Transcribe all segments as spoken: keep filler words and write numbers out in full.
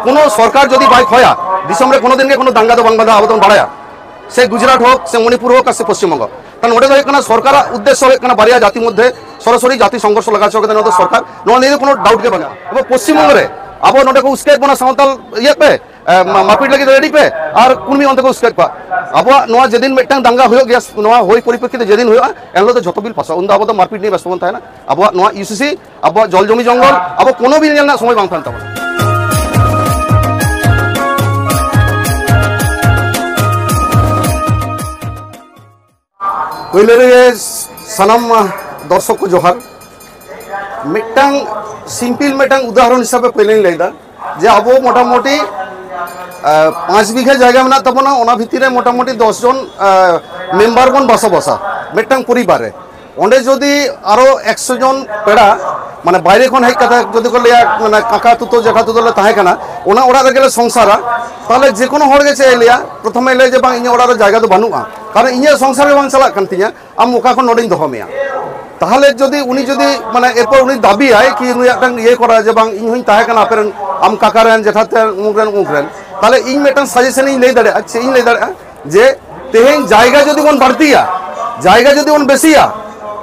ᱠᱳᱱᱳ ᱥᱚᱨᱠᱟᱨ ᱡᱩᱫᱤ ᱵᱟᱭ ᱠᱷᱚᱭᱟ, ᱫᱤᱥᱚᱢ ᱨᱮ ᱠᱳᱱᱳ ᱫᱤᱱ ᱜᱮ ᱠᱳᱱᱳ ᱫᱟᱝᱜᱟ ᱫᱚ ᱵᱟᱝ ᱵᱟᱸᱫᱷᱟᱜᱼᱟ, ᱟᱵᱚ ᱫᱚᱵᱚᱱ ᱵᱟᱲᱟᱭᱟ᱾ ᱥᱮ ᱜᱩᱡᱽᱨᱟᱴ ᱦᱳᱠ, ᱥᱮ ᱢᱚᱱᱤᱯᱩᱨ ᱦᱳᱠ, ᱟᱨ ᱥᱮ ᱯᱚᱥᱪᱤᱢ ᱵᱚᱝᱜᱚ᱾ ᱛᱟᱦᱞᱮ ᱱᱚᱰᱮ ᱫᱚ ᱦᱩᱭᱩᱜ ᱠᱟᱱᱟ ᱥᱚᱨᱠᱟᱨᱟᱜ ᱩᱫᱽᱫᱮᱥᱥᱚ ᱦᱩᱭᱩᱜ ᱠᱟᱱᱟ ᱵᱟᱨᱭᱟ ᱡᱟᱹᱛᱤ ᱢᱚᱫᱽᱫᱷᱮ ᱥᱚᱨᱟᱥᱚᱨᱤ ᱡᱟᱹᱛᱤ ᱥᱚᱝᱜᱷᱚᱨᱥᱚ ᱞᱟᱜᱟᱣ ᱦᱚᱪᱚ ᱠᱟᱛᱮ ᱱᱚᱣᱟ ᱫᱚ ᱥᱚᱨᱠᱟᱨ, ᱱᱚᱣᱟ ᱱᱤᱭᱮ ᱫᱚ ᱠᱳᱱᱳ ᱰᱟᱣᱩᱴ ᱜᱮ ᱵᱟᱹᱱᱩᱜᱼᱟ᱾ ᱟᱵᱚ ᱯᱚᱥᱪᱤᱢ ᱵᱚᱝᱜᱚ ᱨᱮ ᱟᱵᱚ ᱱᱚᱰᱮ ᱠᱚ ᱩᱥᱠᱟᱹᱭᱮᱫ ᱵᱚᱱᱟ ᱥᱟᱶᱛᱟᱞ ᱤᱭᱟᱹ ᱯᱮ, ᱮ, ᱢᱟ-, ᱢᱟᱨᱯᱤᱴ ᱞᱟᱹᱜᱤᱫ ᱨᱮᱰᱤ ᱯᱮ, ᱟᱨ ᱠᱩᱲᱢᱤ ᱚᱱᱛᱮ ᱠᱚ ᱩᱥᱠᱟᱹᱭᱮᱫ ᱠᱚᱣᱟ᱾ ᱟᱵᱚᱣᱟᱜ ᱱᱚᱣᱟ ᱡᱮᱫᱤᱱ ᱢᱤᱫᱴᱟᱝ ᱫᱟᱝᱜᱟ ᱦᱩᱭᱩᱜ ᱜᱮᱭᱟ, ᱱᱚᱣᱟ ᱦᱩᱭ ᱯᱚᱨᱤᱯᱨᱮᱠᱠᱷᱤᱛᱮ ᱡᱮᱫᱤᱱ ᱦᱩᱭᱩᱜᱼᱟ, ᱮᱱᱦᱤᱞᱳᱜ ᱫᱚ ᱡᱷᱚᱛᱚ ᱵᱤᱞ ᱯᱟᱥᱚᱜᱼᱟ, ᱩᱱᱫᱚ ᱟᱵᱚ ᱫᱚ ᱢᱟᱨᱯᱤᱴ ᱱᱤᱭᱮ ᱵᱮᱥᱛᱚ ᱵᱚᱱ ᱛᱟᱦᱮᱱᱟ᱾ ᱟᱵᱚᱣᱟᱜ ᱱᱚᱣᱟ ᱤᱭᱩᱥᱤᱥᱤ, ᱟᱵᱚᱣᱟᱜ ᱡᱚᱞ ᱡᱚᱢᱤ ᱡᱚᱝᱜᱚᱞ, ᱟᱵᱚ ᱠᱳᱱᱳ ᱵᱤᱞ ᱧᱮᱞ ᱨᱮᱱᱟᱜ ᱥᱚᱢᱚᱭ ᱵᱟᱝ ᱛᱟᱦᱮᱱ ᱛᱟᱵᱚᱱᱟ᱾ ᱯᱳᱭᱞᱳ ᱨᱮᱜᱮ ᱥᱟᱱᱟᱢ ᱫᱚᱨᱥᱚᱠ ᱠᱚ ᱡᱚᱦᱟᱨ᱾ ᱢᱤᱫᱴᱟᱝ ᱥᱤᱢᱯᱤᱞ ᱢᱤᱫᱴᱟᱝ ᱩᱫᱟᱦᱚᱨᱚᱱ ᱦᱤᱥᱟᱵᱮ ᱯᱳᱭᱞᱳᱧ ᱞᱟᱹᱭᱫᱟ ᱡᱮ ᱟᱵᱚ ᱢᱚᱴᱟᱢᱩᱴᱤ, ᱟᱸ, ᱯᱟᱸᱪ ᱵᱤᱜᱷᱟᱹ ᱡᱟᱭᱜᱟ ᱢᱮᱱᱟᱜ ᱛᱟᱵᱚᱱᱟ, ᱚᱱᱟ ᱵᱷᱤᱛᱤᱨ ᱨᱮ ᱢᱚᱴᱟᱢᱩᱴᱤ ᱫᱚᱥ ᱡᱚᱱ, ᱟᱸ, ᱢᱮᱢᱵᱟᱨ ᱵᱚᱱ ᱵᱟᱥᱟᱵᱟᱥᱟ ᱢᱤᱫᱴᱟᱝ ᱯᱚᱨᱤᱵᱟᱨ ᱨᱮ᱾ ᱚᱸᱰᱮ ᱡᱩᱫᱤ ᱟᱨᱚ ᱮᱠᱥᱚ ᱡᱚᱱ ᱯᱮᱲᱟ, ᱢᱟᱱᱮ, ᱵᱟᱭᱨᱮ ᱠᱷᱚᱱ ᱦᱮᱡ ᱠᱟᱛᱮ ᱡᱩᱫᱤ ᱠᱚ ᱞᱟᱹᱭᱟ, ᱢᱟᱱᱮ, ᱠᱟᱠᱟ ᱛᱩᱛᱚ ᱡᱮᱴᱷᱟ ᱛᱩᱛᱚ ᱞᱮ ᱛᱟᱦᱮᱸ ᱠᱟᱱᱟ, ᱚᱱᱟ ᱚᱲᱟᱜ ᱨᱮᱜᱮ ᱞᱮ ᱥᱚᱝᱥᱟᱨᱟ, ᱛᱟᱦᱚᱞᱮ ᱡᱮ ᱠᱳᱱᱳ ᱦᱚᱲ ᱜᱮ ᱪᱮᱫ ᱮ ᱞᱟᱹᱭᱟ? ᱯᱨᱚᱛᱷᱚᱢᱮ ᱞᱟᱹᱭᱟ ᱡᱮ, "ᱵᱟᱝ, ᱤᱧᱟᱹᱜ ᱚᱲᱟᱜ ᱨᱮ ᱡᱟᱭᱜᱟ ᱫᱚ ᱵᱟᱹᱱᱩᱜᱼᱟ, ᱠᱟᱨᱚᱱ ᱤᱧᱟᱹᱜ ᱥᱚᱝᱥᱟᱨ ᱜᱮ ᱵᱟᱝ ᱪᱟᱞᱟᱜ ᱠᱟᱱ ᱛᱤᱧᱟ, ᱟᱢ ᱚᱠᱟ ᱠᱷᱚᱱ ᱱᱚᱰᱮᱧ ᱫᱚᱦᱚ ᱢᱮᱭᱟ?" ᱛᱟᱦᱚᱞᱮ ᱡᱩᱫᱤ ᱩᱱᱤ ᱡᱩᱫᱤ, ᱢᱟᱱᱮ, ᱮᱨᱯᱚᱨ ᱩᱱᱤ ᱫᱟᱹᱵᱤᱭᱟᱭ ᱠᱤ ᱱᱩᱭ ᱢᱤᱫᱴᱟᱝ ᱤᱭᱟᱹ ᱠᱚᱨᱟ ᱡᱮ, "ᱵᱟᱝ, ᱤᱧ ᱦᱚᱧ ᱛᱟᱦᱮᱸ ᱠᱟᱱᱟ ᱟᱯᱮ ᱨᱮᱱ, ᱟᱢ ᱠᱟᱠᱟ ᱨᱮᱱ, ᱡᱮᱴᱷᱟ ᱛᱮ, ᱩᱢᱩᱠ ᱨᱮᱱ, ᱩᱢᱩᱠ ᱨᱮᱱ", ᱛᱟᱦᱚᱞᱮ ᱤᱧ ᱢᱤᱫᱴᱟᱝ ᱥᱟᱡᱮᱥᱚᱱ ᱤᱧ ᱞᱟᱹᱭ ᱫᱟᱲᱮᱭᱟᱜᱼᱟ᱾ ᱪᱮᱫ ᱤᱧ ᱞᱟᱹᱭ ᱫᱟᱲᱮᱭᱟᱜᱼᱟ? ᱡᱮ ᱛᱮᱦᱮᱧ ᱡᱟᱭᱜᱟ ᱡᱩᱫᱤ ᱵᱚᱱ ᱵᱟᱹᱲᱛᱤᱭᱟ, ᱡᱟᱭᱜᱟ ᱡᱩᱫᱤ ᱵᱚᱱ ᱵᱮᱥᱤᱭᱟ,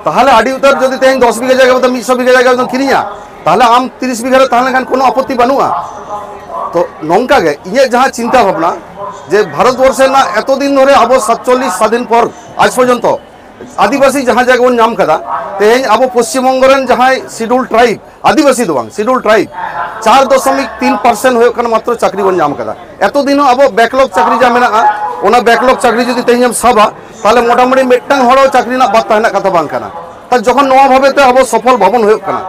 ᱛᱟᱦᱚᱞᱮ ᱟᱹᱰᱤ ᱩᱛᱟᱹᱨ ᱡᱩᱫᱤ ᱛᱮᱦᱮᱧ ᱫᱚᱥ ᱵᱤᱜᱷᱟᱹ ᱡᱟᱭᱜᱟ ᱵᱚᱫᱚᱞ ᱢᱤᱫ ᱥᱚ ᱵᱤᱜᱷᱟᱹ ᱡᱟᱭᱜᱟ ᱵᱚᱱ ᱠᱤᱨᱤᱧᱟ, ᱛᱟᱦᱚᱞᱮ ᱟᱢ ᱛᱤᱨᱤᱥ ᱵᱤᱜᱷᱟᱹ ᱨᱮ ᱛᱟᱦᱮᱸ ᱞᱮᱱᱠᱷᱟᱱ ᱠᱳᱱᱳ ᱟᱯᱚᱛᱛᱤ ᱵᱟᱹᱱᱩᱜᱼᱟ᱾ ᱛᱚ ᱱᱚᱝᱠᱟ ᱜᱮ ᱤᱧᱟᱹᱜ ᱡᱟᱦᱟᱸ ᱪᱤᱱᱛᱟ ᱵᱷᱟᱵᱽᱱᱟ, ᱡᱮ ᱵᱷᱟᱨᱚᱛ ᱵᱚᱨᱥᱚ ᱨᱮᱱᱟᱜ ᱮᱛᱚ ᱫᱤᱱ ᱫᱷᱚᱨᱮ ᱟᱵᱚ ᱥᱟᱛᱪᱚᱞᱞᱤᱥ ᱥᱟᱫᱷᱤᱱ ᱯᱚᱨ ᱟᱡ ᱯᱚᱨᱡᱚᱱᱛᱚ ᱟᱹᱫᱤᱵᱟᱹᱥᱤ ᱡᱟᱦᱟᱸ ᱡᱟᱭᱜᱟ ᱵᱚᱱ ᱧᱟᱢ ᱠᱟᱫᱟ, ᱛᱮᱦᱮᱧ ᱟᱵᱚ ᱯᱚᱥᱪᱤᱢ ᱵᱚᱝᱜᱚ ᱨᱮᱱ ᱡᱟᱦᱟᱸᱭ ᱥᱤᱰᱩᱞ ᱴᱨᱟᱭᱤᱵᱽ, ᱟᱹᱫᱤᱵᱟᱹᱥᱤ ᱫᱚ ᱵᱟᱝ, ᱥᱤᱰᱩᱞ ᱴᱨᱟᱭᱤᱵᱽ, ᱪᱟᱨ ᱫᱚᱥᱚᱢᱤᱠ ᱛᱤᱱ ᱯᱟᱨᱥᱮᱱᱴ ᱦᱩᱭᱩᱜ ᱠᱟᱱᱟ ᱢᱟᱛᱨᱚ ᱪᱟᱹᱠᱨᱤ ᱵᱚᱱ ᱧᱟᱢ ᱠᱟᱫᱟ᱾ ᱮᱛᱚ ᱫᱤᱱ ᱦᱚᱸ ᱟᱵᱚ ᱵᱮᱠᱞᱚᱜ ᱪᱟᱹᱠᱨᱤ ᱡᱟ ᱢᱮᱱᱟᱜᱼᱟ, ᱚᱱᱟ ᱵᱮᱠᱞᱚᱜ ᱪᱟᱹᱠᱨᱤ ᱡᱩᱫᱤ ᱛᱮᱦᱮᱧ ᱮᱢ ᱥᱟᱵᱟ, ᱛᱟᱦᱚᱞᱮ ᱢᱚᱴᱟᱢᱩᱴᱤ ᱢᱤᱫᱴᱟᱝ ᱦᱚᱲ ᱦᱚᱸ ᱪᱟᱹᱠᱨᱤ ᱨᱮᱱᱟᱜ ᱵᱟᱫ ᱛᱟᱦᱮᱱ ᱨᱮᱱᱟᱜ ᱠᱟᱛᱷᱟ ᱵᱟᱝ ᱠᱟᱱᱟ᱾ ᱛᱟ ᱡᱚᱠᱷᱚᱱ ᱱᱚᱣᱟ ᱵᱷᱟᱵᱮ ᱛᱮ ᱟᱵᱚ ᱥᱚᱯᱷᱚᱞ ᱵᱟᱵᱚᱱ ᱦᱩᱭᱩᱜ ᱠᱟᱱᱟ,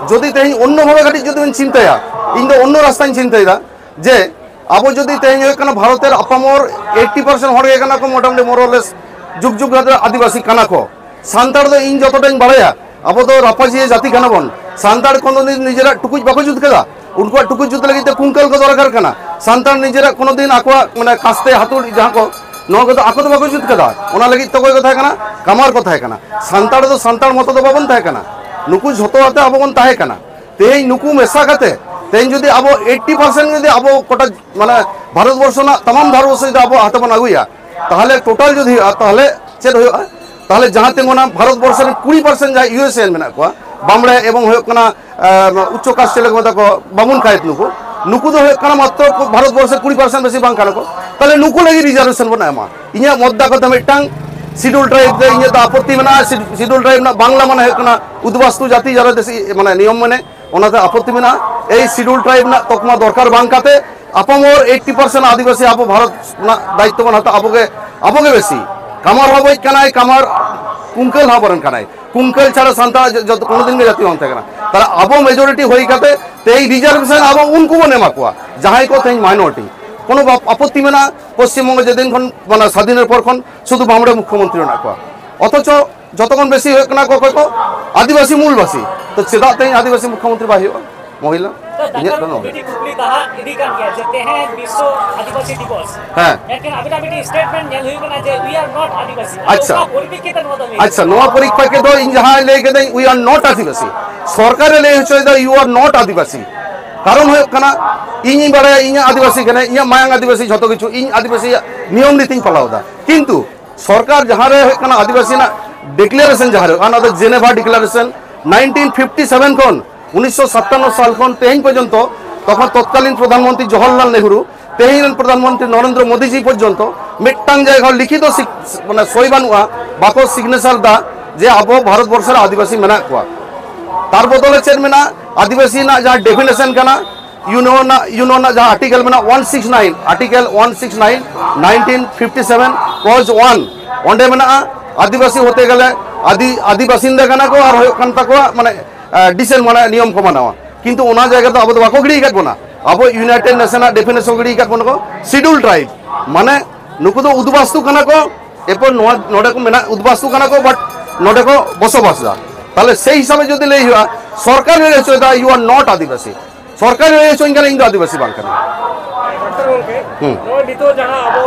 ᱡᱩᱫᱤ ᱛᱮᱦᱮᱧ ᱚᱱᱱᱚ ᱵᱷᱟᱵᱮ ᱠᱟᱹᱴᱤᱡ ᱡᱩᱫᱤ ᱵᱚᱱ ᱪᱤᱱᱛᱟᱹᱭᱟ, ᱤᱧ ᱫᱚ ᱚᱱᱱᱚ ᱨᱟᱥᱛᱟᱧ ᱪᱤᱱᱛᱟᱹᱭᱮᱫᱟ, ᱡᱮ ᱟᱵᱚ ᱡᱩᱫᱤ ᱛᱮᱦᱮᱧ ᱦᱩᱭᱩᱜ ᱠᱟᱱᱟ ᱵᱷᱟᱨᱚᱛ ᱨᱮ ᱟᱯᱟᱢᱚᱨ ᱮᱭᱤᱴᱤ ᱯᱟᱨᱥᱮᱱᱴ ᱦᱚᱲ ᱜᱮ ᱠᱟᱱᱟ ᱠᱚ ᱢᱚᱴᱟᱢᱩᱴᱤ more or less ᱡᱩᱜᱽ ᱡᱩᱜᱽ ᱫᱷᱚᱨᱮ ᱟᱹᱫᱤᱵᱟᱹᱥᱤ ᱠᱟᱱᱟ ᱠᱚ᱾ ᱥᱟᱱᱛᱟᱲ ᱫᱚ ᱤᱧ ᱡᱚᱛᱚᱴᱟᱧ ᱵᱟᱲᱟᱭᱟ, ᱟᱵᱚ ᱫᱚ ᱨᱟᱯᱟᱡᱤᱭᱟᱹ ᱡᱟᱹᱛᱤ ᱠᱟᱱᱟ ᱵᱚᱱ᱾ ᱥᱟᱱᱛᱟᱲ ᱠᱳᱱᱳ ᱫᱤᱱ ᱱᱤᱡᱮᱨᱟᱜ ᱴᱩᱠᱩᱡ ᱵᱟᱠᱚ ᱡᱩᱛ ᱠᱟᱫᱟ, ᱩᱱᱠᱩᱣᱟᱜ ᱴᱩᱠᱩᱡ ᱡᱩᱛ ᱞᱟᱹᱜᱤᱫ ᱛᱮ ᱠᱩᱝᱠᱟᱹᱞ ᱠᱚ ᱫᱚᱨᱠᱟᱨ ᱠᱟᱱᱟ᱾ ᱥᱟᱱᱛᱟᱲ ᱱᱤᱡᱮᱨᱟᱜ ᱠᱳᱱᱳ ᱫᱤᱱ ᱟᱠᱚᱣᱟᱜ, ᱢᱟᱱᱮ, ᱠᱟᱥᱛᱮ ᱦᱟᱹᱛᱩᱲᱤ ᱡᱟᱦᱟᱸ ᱠᱚ, ᱱᱚᱣᱟ ᱠᱚᱫᱚ ᱟᱠᱚ ᱫᱚ ᱵᱟᱠᱚ ᱡᱩᱛ ᱠᱟᱫᱟ᱾ ᱚᱱᱟ ᱞᱟᱹᱜᱤᱫ ᱛᱮ ᱚᱠᱚᱭ ᱠᱚ ᱛᱟᱦᱮᱸ ᱠᱟᱱᱟ? ᱠᱟᱢᱟᱨ ᱠᱚ ᱛᱟᱦᱮᱸ ᱠᱟᱱᱟ᱾ ᱥᱟᱱᱛᱟᱲ ᱫᱚ ᱥᱟᱱᱛᱟᱲ ᱢᱚᱛᱚ ᱫᱚ ᱵᱟᱵᱚᱱ ᱛᱟᱦᱮᱸ ᱠᱟᱱᱟ, ᱱᱩᱠᱩ ᱡᱷᱚᱛᱚ ᱟᱛᱮ ᱟᱵᱚ ᱵᱚᱱ ᱛᱟᱦᱮᱸ ᱠᱟᱱᱟ᱾ ᱛᱮᱦᱮᱧ ᱱᱩᱠᱩ ᱢᱮᱥᱟ ᱠᱟᱛᱮ ᱛᱮᱦᱮᱧ ᱡᱩᱫᱤ ᱟᱵᱚ ᱮᱭᱤᱴᱴᱤ ᱯᱟᱨᱥᱮᱱᱴ ᱡᱩᱫᱤ ᱟᱵᱚ ᱠᱚᱴᱟ, ᱢᱟᱱᱮ, ᱵᱷᱟᱨᱚᱛ ᱵᱚᱨᱥᱚ ᱨᱮᱱᱟᱜ ᱛᱟᱢᱟᱢ ᱫᱷᱚᱨᱢᱚ ᱥᱮ ᱡᱩᱫᱤ ᱟᱵᱚ ᱦᱟᱛᱮ ᱵᱚᱱ ᱟᱹᱜᱩᱭᱟ, ᱛᱟᱦᱚᱞᱮ ᱴᱳᱴᱟᱞ ᱡᱩᱫᱤ ᱦᱩᱭᱩᱜᱼᱟ, ᱛᱟᱦᱚᱞᱮ ᱪᱮᱫ ᱦᱩᱭᱩᱜᱼᱟ? ᱛᱟᱦᱚᱞᱮ ᱡᱟᱦᱟᱸ ᱛᱤᱸᱜᱩᱱᱟ ᱵᱷᱟᱨᱚᱛ ᱵᱚᱨᱥᱚ ᱨᱮᱱ ᱠᱩᱲᱤ ᱯᱟᱨᱥᱮᱱᱴ ᱡᱟᱦᱟᱸᱭ ᱤᱭᱩ ᱮᱥ ᱮ ᱮᱱ ᱢᱮᱱᱟᱜ ᱠᱚᱣᱟ, ᱵᱟᱢᱲᱮ ᱮᱵᱚᱝ ᱦᱩᱭᱩᱜ ᱠᱟᱱᱟ, ᱟᱸ, ᱩᱪᱪᱚ ᱠᱟᱥᱴ ᱪᱮᱫ ᱞᱮᱠᱟ ᱢᱮᱛᱟ ᱠᱚᱣᱟ, ᱵᱟᱢᱩᱱ ᱠᱷᱟᱭᱮᱛ, ᱱᱩᱠᱩ, ᱱᱩᱠᱩ ᱫᱚ ᱦᱩᱭᱩᱜ ᱠᱟᱱᱟ ᱢᱟᱛᱨᱚ ᱵᱷᱟᱨᱚᱛ ᱵᱚᱨᱥᱚ ᱠᱩᱲᱤ ᱯᱟᱨᱥᱮᱱᱴ ᱵᱮᱥᱤ ᱵᱟᱝ ᱠᱟᱱᱟ ᱠᱚ᱾ ᱛᱟᱦᱚᱞᱮ ᱱᱩᱠᱩ ᱞᱟᱹᱜᱤᱫ ᱨᱤᱡᱟᱨᱵᱷᱮᱥᱚᱱ ᱵᱚᱱ ᱮᱢᱟ᱾ ᱤᱧᱟᱹᱜ ᱢᱚᱫᱫᱟ ᱠᱟᱛᱷᱟ ᱢᱤᱫᱴᱟᱝ, ᱥᱤᱰᱩᱞ ᱴᱨᱟᱭᱤᱵᱽ ᱨᱮ ᱤᱧᱟᱹᱜ ᱫᱚ ᱟᱯᱚᱛᱛᱤ ᱢᱮᱱᱟᱜᱼᱟ᱾ ᱥᱤᱰ-, ᱥᱤᱰᱩᱞ ᱴᱨᱟᱭᱤᱵᱽ ᱨᱮᱱᱟᱜ ᱵᱟᱝᱞᱟ ᱢᱟᱱᱮ ᱦᱩᱭᱩᱜ ᱠᱟᱱᱟ ᱩᱫᱽᱵᱟᱥᱛᱩ ᱡᱟᱹᱛᱤ, ᱡᱟᱨᱟ ᱫᱮᱥᱤ, ᱢᱟᱱᱮ, ᱱᱤᱭᱚᱢ ᱢᱟᱱᱮ, ᱚᱱᱟᱛᱮ ᱟᱯᱚᱛᱛᱤ ᱢᱮᱱᱟᱜᱼᱟ᱾ ᱮᱭ ᱥᱤᱰᱩᱞ ᱴᱨᱟᱭᱤᱵᱽ ᱨᱮᱱᱟᱜ ᱛᱚᱠᱢᱟ ᱫᱚᱨᱠᱟᱨ ᱵᱟᱝ ᱠᱟᱛᱮ ᱟᱯᱟᱢᱚᱨ ᱮᱭᱤᱴᱴᱤ ᱯᱟᱨᱥᱮᱱᱴ ᱟᱹᱫᱤᱵᱟᱹᱥᱤ ᱟᱵᱚ ᱵᱷᱟᱨᱚᱛ ᱨᱮᱱᱟᱜ ᱫᱟᱭᱤᱛᱛᱚ ᱵᱚᱱ ᱦᱟᱛᱟᱣᱟ, ᱟᱵᱚᱜᱮ, ᱟᱵᱚᱜᱮ ᱵᱮᱥᱤ᱾ ᱠᱟᱢᱟᱨ ᱦᱚᱸ ᱟᱵᱚᱭᱤᱡ ᱠᱟᱱᱟᱭ, ᱠᱟᱢᱟᱨ ᱠᱩᱝᱠᱟᱹᱞ ᱦᱚᱸ ᱟᱵᱚᱨᱮᱱ ᱠᱟᱱᱟᱭ᱾ ᱠᱩᱝᱠᱟᱹᱞ ᱪᱷᱟᱲᱟ ᱥᱟᱱᱛᱟᱲ ᱡᱚ-, ᱡᱚᱛᱚ ᱠᱳᱱᱳ ᱫᱤᱱ ᱜᱮ ᱡᱟᱹᱛᱤ ᱵᱟᱝ ᱛᱟᱦᱮᱸ ᱠᱟᱱᱟ᱾ ᱛᱟᱦᱞᱮ ᱟᱵᱚ ᱢᱮᱡᱚᱨᱤᱴᱤ ᱦᱩᱭ ᱠᱟᱛᱮ ᱛᱮᱦᱮᱧ ᱨᱤᱡᱟᱨᱵᱷᱮᱥᱚᱱ ᱟᱵᱚ ᱩᱱᱠᱩ ᱵᱚᱱ ᱮᱢᱟ ᱠᱚᱣᱟ, ᱡᱟᱦᱟᱸᱭ ᱠᱚ ᱛᱮᱦᱮᱧ ᱢᱟᱭᱱᱚᱨᱤᱴᱤ᱾ ᱠᱳᱱᱳ ᱵᱟᱯ-, ᱟᱯᱚᱛᱛᱤ ᱢᱮᱱᱟᱜᱼᱟ? ᱯᱚᱥᱪᱤᱢ ᱵᱚᱝᱜᱚ ᱡᱮᱫᱤᱱ ᱠᱷᱚᱱ, ᱢᱟᱱᱮ, ᱥᱟᱫᱷᱤᱱᱮᱨ ᱯᱚᱨ ᱠᱷᱚᱱ ᱥᱩᱫᱷᱩ ᱵᱟᱢᱲᱮ ᱢᱩᱠᱠᱷᱚᱢᱚᱱᱛᱨᱤ ᱢᱮᱱᱟᱜ ᱠᱚᱣᱟ, ᱚᱛᱷᱚᱪᱚ ᱡᱚᱛᱚ ᱠᱷᱚᱱ ᱵᱮᱥᱤ ᱦᱩᱭᱩᱜ ᱠᱟᱱᱟ ᱠᱚ ᱚᱠᱚᱭ ᱠᱚ? ᱟᱹᱫᱤᱵᱟᱹᱥᱤ ᱢᱩᱞᱵᱟᱹᱥᱤ᱾ ᱛᱚ ᱪᱮᱫᱟᱜ ᱛᱮᱦᱮᱧ ᱟᱹᱫᱤᱵᱟᱹᱥᱤ ᱢᱩᱠᱠᱷᱚᱢᱚᱱᱛᱨᱤ ᱵᱟᱭ ᱦᱩᱭᱩᱜᱼᱟ? ᱢᱚᱦᱤᱞᱟ, ᱛᱚ, ᱤᱧᱟᱹᱜ ᱰᱟᱠᱛᱟᱨ ᱫᱚ ᱱᱚᱣᱟ ᱜᱮ᱾ ᱢᱤᱫᱴᱤᱡ ᱠᱩᱠᱞᱤ ᱛᱟᱦᱮᱸ ᱤᱫᱤ ᱠᱟᱱ ᱜᱮᱭᱟ ᱡᱮ ᱛᱮᱦᱮᱧ ᱵᱤᱥᱥᱚ ᱟᱹᱫᱤᱵᱟᱹᱥᱤ ᱫᱤᱵᱚᱥ᱾ ᱦᱮᱸ᱾ ᱮᱱᱠᱷᱟᱱ ᱟᱵᱤᱱᱟᱜ ᱢᱤᱫᱴᱤᱡ ᱥᱴᱮᱴᱢᱮᱱᱴ ᱧᱮᱞ ᱦᱩᱭᱩᱜ ᱠᱟᱱᱟ ᱡᱮ we are not ᱟᱹᱫᱤᱵᱟᱹᱥᱤ᱾ ᱟᱪᱪᱷᱟ᱾ ᱚᱱᱟ ᱯᱚᱨᱤᱯᱮᱠᱠᱷᱤᱛᱮ ᱱᱚᱣᱟ ᱫᱚ ᱞᱟᱹᱭ ᱟᱪᱪᱷᱟ, ᱵᱤᱱ᱾ ᱱᱚᱣᱟ ᱯᱚᱨᱤᱯᱮᱠᱠᱷᱤᱛᱮ ᱫᱚ ᱤᱧ ᱡᱟᱦᱟᱸ ᱞᱟᱹᱭ ᱠᱮᱫᱟᱹᱧ, we are not ᱟᱹᱫᱤᱵᱟᱹᱥᱤ᱾ ᱥᱚᱨᱠᱟᱨᱮ ᱞᱟᱹᱭ ᱦᱚᱪᱚᱭᱮᱫᱟ, you are not ᱟᱹᱫᱤᱵᱟᱹᱥᱤ᱾ ᱠᱟᱨᱚᱱ ᱦᱩᱭᱩᱜ ᱠᱟᱱᱟ, ᱤᱧᱤᱧ ᱵᱟᱲᱟᱭᱟ, ᱤᱧᱟᱹᱜ ᱟᱹᱫᱤᱵᱟᱹᱥᱤ ᱠᱟᱱᱟᱭ, ᱤᱧᱟᱹᱜ ᱢᱟᱭᱟᱝ ᱟᱹᱫᱤᱵᱟᱹᱥᱤ, ᱡᱷᱚᱛᱚ ᱠᱤᱪᱷᱩ ᱤᱧ ᱟᱹᱫᱤᱵᱟᱹᱥᱤᱭᱟᱜ ᱱᱤᱭᱚᱢ ᱱᱤᱛᱤᱧ ᱯᱟᱞᱟᱣ ᱮᱫᱟ᱾ ᱠᱤᱱᱛᱩ ᱥᱚᱨᱠᱟᱨ ᱡᱟᱦᱟᱸ ᱨᱮ ᱦᱩᱭᱩᱜ ᱠᱟᱱᱟ ᱟᱹᱫᱤᱵᱟᱹᱥᱤ ᱨᱮᱱᱟᱜ declaration ᱡᱟᱦᱟᱸ ᱨᱮ, ᱚᱱᱟ ᱫᱚ Geneva Declaration nineteen fifty seven ᱠᱷᱚᱱ ᱩᱱᱤᱥᱥᱚ ᱥᱟᱛᱟᱱᱱᱚ ᱥᱟᱞ ᱠᱷᱚᱱ ᱛᱮᱦᱮᱧ ᱯᱚᱨᱡᱚᱱᱛᱚ, ᱛᱚᱠᱷᱚᱱ ᱛᱚᱛᱠᱟᱞᱤᱱ ᱯᱨᱚᱫᱷᱟᱱ ᱢᱚᱱᱛᱨᱤ ᱡᱚᱣᱟᱦᱚᱨᱞᱟᱞ ᱱᱮᱦᱨᱩ, ᱛᱮᱦᱮᱧ ᱨᱮᱱ ᱯᱨᱚᱫᱷᱟᱱ ᱢᱚᱱᱛᱨᱤ ᱱᱚᱨᱮᱱᱫᱨᱚ ᱢᱳᱫᱤ ᱡᱤ ᱯᱚᱨᱡᱚᱱᱛᱚ ᱢᱤᱫᱴᱟᱝ ᱡᱟᱭᱜᱟ ᱦᱚᱸ ᱞᱤᱠᱷᱤᱛᱚ ᱥᱤᱜ-, ᱢᱟᱱᱮ ᱥᱳᱭ ᱵᱟᱹᱱᱩᱜᱼᱟ, ᱵᱟᱠᱚ signature ᱫᱟ ᱡᱮ ᱟᱵᱚ ᱵᱷᱟᱨᱚᱛ ᱵᱚᱨᱥᱚ ᱨᱮ ᱟᱹᱫᱤᱵᱟᱹᱥᱤ ᱢᱮᱱᱟᱜ ᱠᱚᱣᱟ᱾ ᱛᱟᱨ ᱵᱚᱫᱚᱞᱮ ᱪᱮᱫ ᱢᱮᱱᱟᱜᱼᱟ? ᱟᱹᱫᱤᱵᱟᱹᱥᱤ ᱨᱮᱱᱟᱜ ᱡᱟᱦᱟᱸ definition ᱠᱟᱱᱟ, ᱤᱭᱩᱱᱳ ᱨᱮᱱᱟᱜ, ᱤᱭᱩᱱᱳ ᱨᱮᱱᱟᱜ ᱡᱟᱦᱟᱸ article ᱢᱮᱱᱟᱜᱼᱟ, one six nine, article one six nine, nineteen fifty seven, clause one, ᱚᱸᱰᱮ ᱢᱮᱱᱟᱜᱼᱟ, ᱟᱹᱫᱤᱵᱟᱹᱥᱤ ᱦᱚᱛᱮ ᱜᱮᱞᱮ ᱟᱹᱫᱤ-, ᱟᱹᱫᱤ ᱵᱟᱥᱤᱱᱫᱟ ᱠᱟᱱᱟ ᱠᱚ ᱟᱨ ᱦᱩᱭᱩᱜ ᱠᱟᱱ ᱛᱟᱠᱚᱣᱟ, ᱢᱟᱱᱮ, ᱟᱸ, decent, ᱢᱟᱱᱮ, ᱱᱤᱭᱚᱢ ᱠᱚ ᱢᱟᱱᱟᱣᱟ᱾ ᱠᱤᱱᱛᱩ ᱚᱱᱟ ᱡᱟᱭᱜᱟ ᱫᱚ ᱟᱵᱚ ᱫᱚ ᱵᱟᱠᱚ ᱜᱤᱰᱤ ᱟᱠᱟᱫ ᱵᱚᱱᱟ᱾ ᱟᱵᱚ United Nation ᱨᱮᱱᱟᱜ definition ᱠᱚ ᱜᱤᱰᱤ ᱟᱠᱟᱫ ᱵᱚᱱᱟ ᱠᱚ, schedule tribe, ᱢᱟᱱᱮ, ᱱᱩᱠᱩ ᱫᱚ ᱩᱫᱵᱟᱥᱛᱩ ᱠᱟᱱᱟ ᱠᱚ, ᱮᱨᱯᱚᱨ ᱱᱚᱣᱟ, ᱱᱚᱰᱮ ᱠᱚ ᱢᱮᱱᱟᱜ, ᱩᱫᱵᱟᱥᱛᱩ ᱠᱟᱱᱟ ᱠᱚ, but ᱱᱚᱰᱮ ᱠᱚ ᱵᱚᱥᱚᱵᱟᱥ ᱮᱫᱟ᱾ ᱛᱟᱦᱞᱮ ᱥᱮᱭ ᱦᱤᱥᱟᱵᱮ ᱡᱩᱫᱤ ᱞᱟᱹᱭ ᱦᱩᱭᱩᱜᱼᱟ, ᱥᱚᱨᱠᱟᱨ ᱞᱟᱹᱭ ᱦᱚᱪᱚᱭᱮᱫᱟ, you are not ᱟᱹᱫᱤᱵᱟᱹᱥᱤ᱾ ᱥᱚᱨᱠᱟᱨ ᱞᱟᱹᱭ ᱦᱚᱪᱚᱧ ᱠᱟᱱᱟ, ᱤᱧ ᱫᱚ ᱟᱹᱫᱤᱵᱟᱹᱥᱤ ᱵᱟᱝ ᱠᱟᱹᱱᱟᱹᱧ᱾ ᱰᱟᱠᱛᱟᱨ ᱜᱚᱢᱠᱮ, ᱦᱩᱸ᱾ ᱱᱚᱜᱼᱚᱭ ᱱᱤᱛᱚᱜ ᱡᱟᱦᱟᱸ ᱟᱵᱚ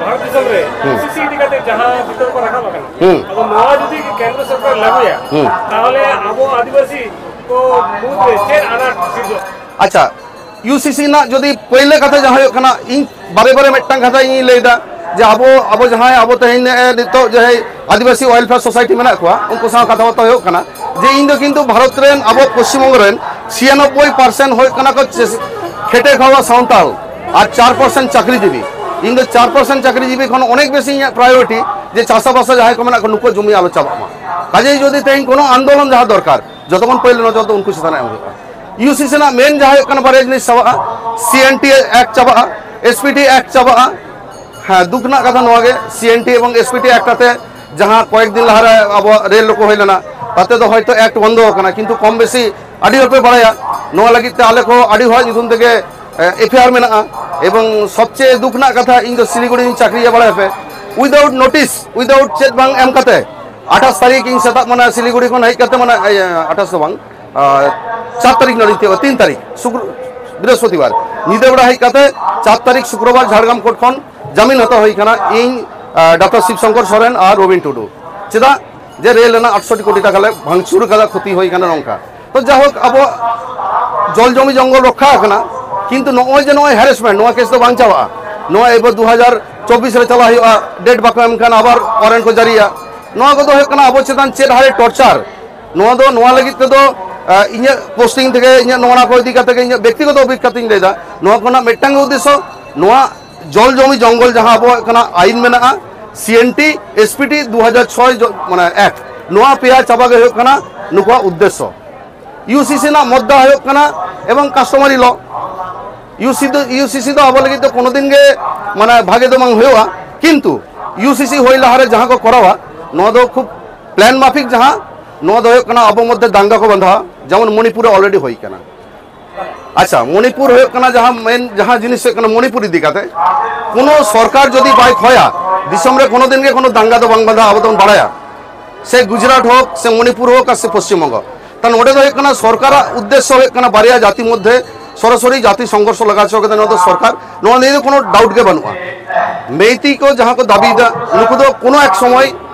ᱵᱷᱟᱨᱚᱛ ᱫᱤᱥᱚᱢ ᱨᱮ ᱦᱩᱸ᱾ ᱮᱥ ᱮᱥ ᱴᱤ ᱤᱫᱤ ᱠᱟᱛᱮ ᱡᱟᱦᱟᱸ ᱵᱤᱛᱚᱨᱠᱚ ᱨᱟᱠᱟᱵ ᱟᱠᱟᱱᱟ, ᱦᱩᱸ᱾ ᱟᱫᱚ ᱱᱚᱣᱟ ᱡᱩᱫᱤ ᱠᱮᱱᱫᱨᱚ ᱥᱚᱨᱠᱟᱨ ᱞᱟᱹᱜᱩᱭᱟ, ᱦᱩᱸ᱾ ᱛᱟᱦᱚᱞᱮ ᱟᱵᱚ ᱟᱹᱫᱤᱵᱟᱹᱥᱤ ᱠᱚ ᱢᱩᱫᱽᱨᱮ ᱪᱮᱫ ᱟᱱᱟᱴ ᱥᱤᱨᱡᱟᱹᱜᱼᱟ? ᱟᱪᱪᱷᱟ, ᱤᱭᱩ ᱥᱤ ᱥᱤ ᱨᱮᱱᱟᱜ ᱡᱩᱫᱤ ᱯᱳᱭᱞᱳ ᱠᱟᱛᱷᱟ ᱡᱟᱦᱟᱸ ᱦᱩᱭᱩᱜ ᱠᱟᱱᱟ, ᱤᱧ ᱵᱟᱨᱮ ᱵᱟᱨᱮ ᱢᱤᱫᱴᱟᱝ ᱠᱟᱛᱷᱟ ᱤᱧ ᱞᱟᱹᱭᱫᱟ ᱡᱮ ᱟᱵᱚ, ᱟᱵᱚ ᱡᱟᱦᱟᱸᱭ, ᱟᱵᱚ ᱛᱮᱦᱮᱧ ᱱᱮᱜᱼᱮ ᱱᱤᱛᱚᱜ ᱡᱟᱦᱟᱸᱭ ᱟᱹᱫᱤᱵᱟᱹᱥᱤ ᱣᱮᱞᱯᱷᱮᱭᱟᱨ ᱥᱳᱥᱟᱭᱴᱤ ᱢᱮᱱᱟᱜ ᱠᱚᱣᱟ, ᱩᱱᱠᱩ ᱥᱟᱶ ᱠᱟᱛᱷᱟ ᱵᱟᱨᱛᱟ ᱦᱩᱭᱩᱜ ᱠᱟᱱᱟ ᱡᱮ ᱤᱧ ᱫᱚ ᱠᱤᱱᱛᱩ ᱵᱷᱟᱨᱚᱛ ᱨᱮᱱ, ᱟᱵᱚ ᱯᱚᱥᱪᱤᱢ ᱵᱚᱝᱜᱚ ᱨᱮᱱ ᱪᱷᱤᱭᱟᱱᱚᱵᱵᱳᱭ ᱯᱟᱨᱥᱮᱱᱴ ᱦᱩᱭᱩᱜ ᱠᱟᱱᱟ ᱠᱚ ᱪᱮᱥ-, ᱠᱷᱮᱴᱮ ᱠᱷᱟᱣᱟ ᱥᱟᱱᱛᱟᱲ ᱟᱨ ᱪᱟᱨ ᱯᱟᱨᱥᱮᱱᱴ ᱪᱟᱹᱠᱨᱤᱡᱤᱵᱤ᱾ ᱤᱧ ᱫᱚ ᱪᱟᱨ ᱯᱟᱨᱥᱮᱱᱴ ᱪᱟᱹᱠᱨᱤᱡᱤᱵᱤ ᱠᱷᱚᱱ ᱚᱱᱮᱠ ᱵᱮᱥᱤ ᱤᱧᱟᱹᱜ ᱯᱨᱟᱭᱳᱨᱤᱴᱤ ᱡᱮ ᱪᱟᱥᱟᱵᱟᱥᱟ ᱡᱟᱦᱟᱸᱭ ᱠᱚ ᱢᱮᱱᱟᱜ ᱠᱚᱣᱟ, ᱱᱩᱠᱩᱣᱟᱜ ᱡᱚᱢᱤ ᱟᱞᱚ ᱪᱟᱵᱟᱜ ᱢᱟ᱾ ᱠᱟᱡᱮᱭ ᱡᱩᱫᱤ ᱛᱮᱦᱮᱧ ᱠᱳᱱᱳ ᱟᱱᱫᱳᱞᱚᱱ ᱡᱟᱦᱟᱸ ᱫᱚᱨᱠᱟᱨ, ᱡᱚᱛᱚ ᱠᱷᱚᱱ ᱯᱳᱭᱞᱳ ᱱᱚᱡᱚᱨ ᱫᱚ ᱩᱱᱠᱩ ᱪᱮᱛᱟᱱ ᱨᱮ ᱮᱢ ᱦᱩᱭᱩᱜᱼᱟ᱾ ᱤᱭᱩ ᱥᱤ ᱥᱤ ᱨᱮᱱᱟᱜ ᱢᱮᱱ ᱡᱟᱦᱟᱸ ᱦᱩᱭᱩᱜ ᱠᱟᱱᱟ, ᱵᱟᱨᱭᱟ ᱡᱤᱱᱤᱥ ᱪᱟᱵᱟᱜᱼᱟ, ᱥᱤ ᱮᱱ ᱴᱤ ᱮᱠᱴ ᱪᱟᱵᱟᱜᱼᱟ, ᱮᱥ ᱯᱤ ᱴᱤ ᱮᱠᱴ ᱪᱟᱵᱟᱜᱼᱟ᱾ ᱦᱮᱸ, ᱫᱩᱠ ᱨᱮᱱᱟᱜ ᱠᱟᱛᱷᱟ ᱱᱚᱣᱟ ᱜᱮ, ᱥᱤ ᱮᱱ ᱴᱤ ᱮᱵᱚᱝ ᱮᱥ ᱯᱤ ᱴᱤ ᱮᱠᱴ ᱟᱛᱮ ᱡᱟᱦᱟᱸ ᱠᱚᱭᱮᱠ ᱫᱤᱱ ᱞᱟᱦᱟᱨᱮ ᱟᱵᱚᱣᱟᱜ ᱨᱮᱞ ᱨᱳᱠᱳ ᱦᱩᱭ ᱞᱮᱱᱟ, ᱛᱟᱛᱮ ᱫᱚ ᱦᱚᱭᱛᱳ ᱮᱠᱴ ᱵᱚᱱᱫᱚ ᱟᱠᱟᱱᱟ, ᱠᱤᱱᱛᱩ ᱠᱚᱢ ᱵᱮᱥᱤ ᱟᱹᱰᱤ ᱦᱚᱲ ᱯᱮ ᱵᱟᱲᱟᱭᱟ, ᱱᱚᱣᱟ ᱞᱟᱹᱜᱤᱫ ᱛᱮ ᱟᱞᱮ ᱠᱚ ᱟᱹᱰᱤ ᱦᱚᱲᱟᱜ ᱧᱩᱛᱩᱢ ᱛᱮᱜᱮ ᱮᱯᱷ ᱟᱭ ᱟᱨ ᱢᱮᱱᱟᱜᱼᱟ᱾ ᱮᱵᱚᱝ ᱥᱚᱵᱪᱮᱭᱮ ᱫᱩᱠ ᱨᱮᱱᱟᱜ ᱠᱟᱛᱷᱟ, ᱤᱧ ᱫᱚ ᱥᱤᱞᱤᱜᱩᱲᱤ ᱨᱤᱧ ᱪᱟᱹᱠᱨᱤᱭᱟ ᱵᱟᱲᱟᱭ ᱯᱮ, ᱩᱭᱫᱟᱣᱩᱴ ᱱᱳᱴᱤᱥ, ᱩᱭᱫᱟᱣᱩᱴ ᱪᱮᱫ ᱵᱟᱝ ᱮᱢ ᱠᱟᱛᱮ ᱟᱴᱷᱟᱥ ᱛᱟᱹᱨᱤᱠᱷ ᱤᱧ ᱥᱮᱛᱟᱜ, ᱢᱟᱱᱮ ᱥᱤᱞᱤᱜᱩᱲᱤ ᱠᱷᱚᱱ ᱦᱮᱡ ᱠᱟᱛᱮ, ᱢᱟᱱᱮ ᱟᱴᱷᱟᱥ ᱫᱚ ᱵᱟᱝ, ᱟᱨ ᱪᱟᱨ ᱛᱟᱹᱨᱤᱠᱷ ᱱᱚᱰᱮᱧ ᱛᱤᱭᱳᱜᱼᱟ, ᱛᱤᱱ ᱛᱟᱹᱨᱤᱠᱷ ᱥᱩᱠᱨ-, ᱵᱨᱤᱦᱚᱥᱯᱚᱛᱤᱵᱟᱨ ᱧᱤᱫᱟᱹ ᱵᱮᱲᱟ ᱦᱮᱡ ᱠᱟᱛᱮ ᱪᱟᱨ ᱛᱟᱹᱨᱤᱠᱷ ᱥᱩᱠᱨᱚᱵᱟᱨ ᱡᱷᱟᱲᱜᱨᱟᱢ ᱠᱳᱨᱴ ᱠᱷᱚᱱ ᱡᱟᱢᱤᱱ ᱦᱟᱛᱟᱣ ᱦᱩᱭ ᱠᱟᱱᱟ ᱤᱧ, ᱟᱨ, ᱰᱟᱠᱛᱟᱨ ᱥᱤᱵ ᱥᱚᱝᱠᱚᱨ ᱥᱚᱨᱮᱱ ᱟᱨ ᱨᱚᱵᱤᱱ ᱴᱩᱰᱩ᱾ ᱪᱮᱫᱟᱜ? ᱡᱮ ᱨᱮᱞ ᱨᱮᱱᱟᱜ ᱟᱴᱥᱚᱴᱤ ᱠᱳᱴᱤ ᱴᱟᱠᱟ ᱞᱮ ᱵᱷᱟঙᱪᱩᱨ ᱠᱟᱫᱟ, ᱠᱷᱚᱛᱤ ᱦᱩᱭ ᱠᱟᱱᱟ ᱱᱚᱝᱠᱟ᱾ ᱛᱚ ᱡᱟᱭᱦᱳᱠ, ᱟᱵᱚᱣᱟᱜ ᱡᱚᱞ ᱡᱚᱢᱤ ᱡᱚᱝᱜᱚᱞ ᱨᱚᱠᱠᱷᱟ ᱟᱠᱟᱱᱟ, ᱠᱤᱱᱛᱩ ᱱᱚᱜᱼᱚᱭ ᱡᱮ ᱱᱚᱜᱼᱚᱭ ᱦᱮᱨᱮᱥᱢᱮᱱᱴ, ᱱᱚᱣᱟ ᱠᱮᱥ ᱫᱚ ᱵᱟᱝ ᱪᱟᱵᱟᱜᱼᱟ᱾ ᱱᱚᱣᱟ ᱮᱵᱟᱨ ᱫᱩ ᱦᱟᱡᱟᱨ ᱪᱚᱵᱵᱤᱥ ᱨᱮ ᱪᱟᱞᱟᱜ ᱦᱩᱭᱩᱜᱼᱟ, ᱰᱮᱴ ᱵᱟᱠᱚ ᱮᱢ ᱠᱷᱟᱱ ᱟᱵᱟᱨ ᱳᱣᱟᱨᱮᱱᱴ ᱠᱚ ᱡᱟᱹᱨᱤᱭᱟ᱾ ᱱᱚᱣᱟ ᱠᱚᱫᱚ ᱦᱩᱭᱩᱜ ᱠᱟᱱᱟ ᱟᱵᱚ ᱪᱮᱛᱟᱱ ᱪᱮᱫ ᱦᱟᱨᱮ ᱴᱚᱨᱪᱟᱨ᱾ ᱱᱚᱣᱟ ᱫᱚ, ᱱᱚᱣᱟ ᱞᱟᱹᱜᱤᱫ ᱛᱮᱫᱚ, ᱟᱸ, ᱤᱧᱟᱹᱜ ᱯᱳᱥᱴᱤᱝ ᱛᱮᱜᱮ, ᱤᱧᱟᱹᱜ ᱱᱚᱣᱟ ᱠᱚ ᱤᱫᱤ ᱠᱟᱛᱮ ᱜᱮ ᱤᱧᱟᱹᱜ ᱵᱮᱠᱛᱤᱜᱚᱛᱚ ᱚᱵᱷᱤᱜᱽᱜᱚᱛᱟ ᱤᱧ ᱞᱟᱹᱭᱫᱟ, ᱱᱚᱣᱟ ᱠᱚᱨᱮᱱᱟᱜ ᱢᱤᱫᱴᱟᱝ ᱜᱮ ᱩᱫᱽᱫᱮᱥᱥᱚ, ᱱᱚᱣᱟ ᱡᱚᱞ ᱡᱚᱢᱤ ᱡᱚᱝᱜᱚᱞ ᱡᱟᱦᱟᱸ ᱟᱵᱚᱣᱟᱜ ᱠᱟᱱᱟ ᱟᱭᱤᱱ ᱢᱮᱱᱟᱜᱼᱟ, ᱥᱤ N T, S P T ᱫᱩ ᱦᱟᱡᱟᱨ ᱪᱷᱚᱭ ᱡᱚ-, ᱢᱟᱱᱮ ᱮᱠᱴ, ᱱᱚᱣᱟ ᱯᱮᱭᱟ ᱪᱟᱵᱟ ᱜᱮ ᱦᱩᱭᱩᱜ ᱠᱟᱱᱟ ᱱᱩᱠᱩᱣᱟᱜ ᱩᱫᱽᱫᱮᱥᱥᱚ᱾ ᱤᱭᱩ ᱥᱤ ᱥᱤ ᱨᱮᱱᱟᱜ ᱢᱚᱫᱽᱫᱟ ᱦᱩᱭᱩᱜ ᱠᱟᱱᱟ ᱮᱵᱚᱝ ᱠᱟᱥᱴᱚᱢᱟᱨᱤ ᱞᱚ᱾ ᱤᱭᱩ ᱥᱤ ᱫᱚ, ᱤᱭᱩ ᱥᱤ ᱥᱤ ᱫᱚ ᱟᱵᱚ ᱞᱟᱹᱜᱤᱫ ᱫᱚ ᱠᱳᱱᱳ ᱫᱤᱱ ᱜᱮ, ᱢᱟᱱᱮ, ᱵᱷᱟᱜᱮ ᱫᱚ ᱵᱟᱝ ᱦᱩᱭᱩᱜᱼᱟ, ᱠᱤᱱᱛᱩ ᱤᱭᱩ ᱥᱤ ᱥᱤ ᱦᱩᱭ ᱞᱟᱦᱟᱨᱮ ᱡᱟᱦᱟᱸ ᱠᱚ ᱠᱚᱨᱟᱣᱟ, ᱱᱚᱣᱟ ᱫᱚ ᱠᱷᱩᱵ ᱯᱞᱟᱱ ᱢᱟᱯᱷᱤᱠ, ᱡᱟᱦᱟᱸ ᱱᱚᱣᱟ ᱫᱚ ᱦᱩᱭᱩᱜ ᱠᱟᱱᱟ ᱟᱵᱚ ᱢᱚᱫᱽᱫᱷᱮ ᱫᱟᱝᱜᱟ ᱠᱚ ᱵᱟᱸᱫᱷᱟᱣᱟ, ᱡᱮᱢᱚᱱ ᱢᱚᱱᱤᱯᱩᱨ ᱨᱮ ᱚᱞᱨᱮᱰᱤ ᱦᱩᱭ ᱠᱟᱱᱟ᱾ ᱟᱪᱪᱷᱟ, ᱢᱚᱱᱤᱯᱩᱨ ᱦᱩᱭᱩᱜ ᱠᱟᱱᱟ ᱡᱟᱦᱟᱸ ᱢᱮᱱ, ᱡᱟᱦᱟᱸ ᱡᱤᱱᱤᱥ ᱦᱩᱭᱩᱜ ᱠᱟᱱᱟ ᱢᱚᱱᱤᱯᱩᱨ ᱤᱫᱤ ᱠᱟᱛᱮ, ᱠᱳᱱᱳ ᱥᱚᱨᱠᱟᱨ ᱡᱩᱫᱤ ᱵᱟᱭ ᱠᱷᱚᱭᱟ, ᱫᱤᱥᱚᱢ ᱨᱮ ᱠᱳᱱᱳ ᱫᱤᱱ ᱜᱮ ᱠᱳᱱᱳ ᱫᱟᱝᱜᱟ ᱫᱚ ᱵᱟᱝ ᱵᱟᱸᱫᱷᱟᱜᱼᱟ, ᱟᱵᱚ ᱫᱚᱵᱚᱱ ᱵᱟᱲᱟᱭᱟ᱾ ᱥᱮ ᱜᱩᱡᱽᱨᱟᱴ ᱦᱳᱠ, ᱥᱮ ᱢᱚᱱᱤᱯᱩᱨ ᱦᱳᱠ, ᱟᱨ ᱥᱮ ᱯᱚᱥᱪᱤᱢ ᱵᱚᱝᱜᱚ᱾ ᱛᱟ ᱱᱚᱰᱮ ᱫᱚ ᱦᱩᱭᱩᱜ ᱠᱟᱱᱟ ᱥᱚᱨᱠᱟᱨᱟᱜ ᱩᱫᱽᱫᱮᱥᱥᱚ ᱦᱩᱭᱩᱜ ᱠᱟᱱᱟ ᱵᱟᱨᱭᱟ ᱡᱟᱹᱛᱤ ᱢᱚᱫᱽᱫᱷᱮ ᱥᱚᱨᱟᱥᱚᱨᱤ ᱡᱟᱹᱛᱤ ᱥᱚᱝᱜᱷᱚᱨᱥᱚ ᱞᱟᱜᱟᱣ ᱦᱚᱪᱚ ᱠᱟᱛᱮ, ᱱᱚᱣᱟ ᱫᱚ ᱥᱚᱨᱠᱟᱨ, ᱱᱚᱣᱟ ᱱᱤᱭᱮ ᱫᱚ ᱠᱳᱱᱳ ᱰᱟᱣᱩᱴ ᱜᱮ ᱵᱟᱹᱱᱩᱜᱼᱟ᱾ ᱢᱮᱭᱛᱮᱭ ᱠᱚ ᱡᱟᱦᱟᱸ ᱠᱚ ᱫᱟᱹᱵᱤᱭᱮᱫᱟ, ᱱᱩᱠᱩ ᱫᱚ ᱠᱳᱱᱳ ᱮᱠ ᱥᱚᱢᱚᱭ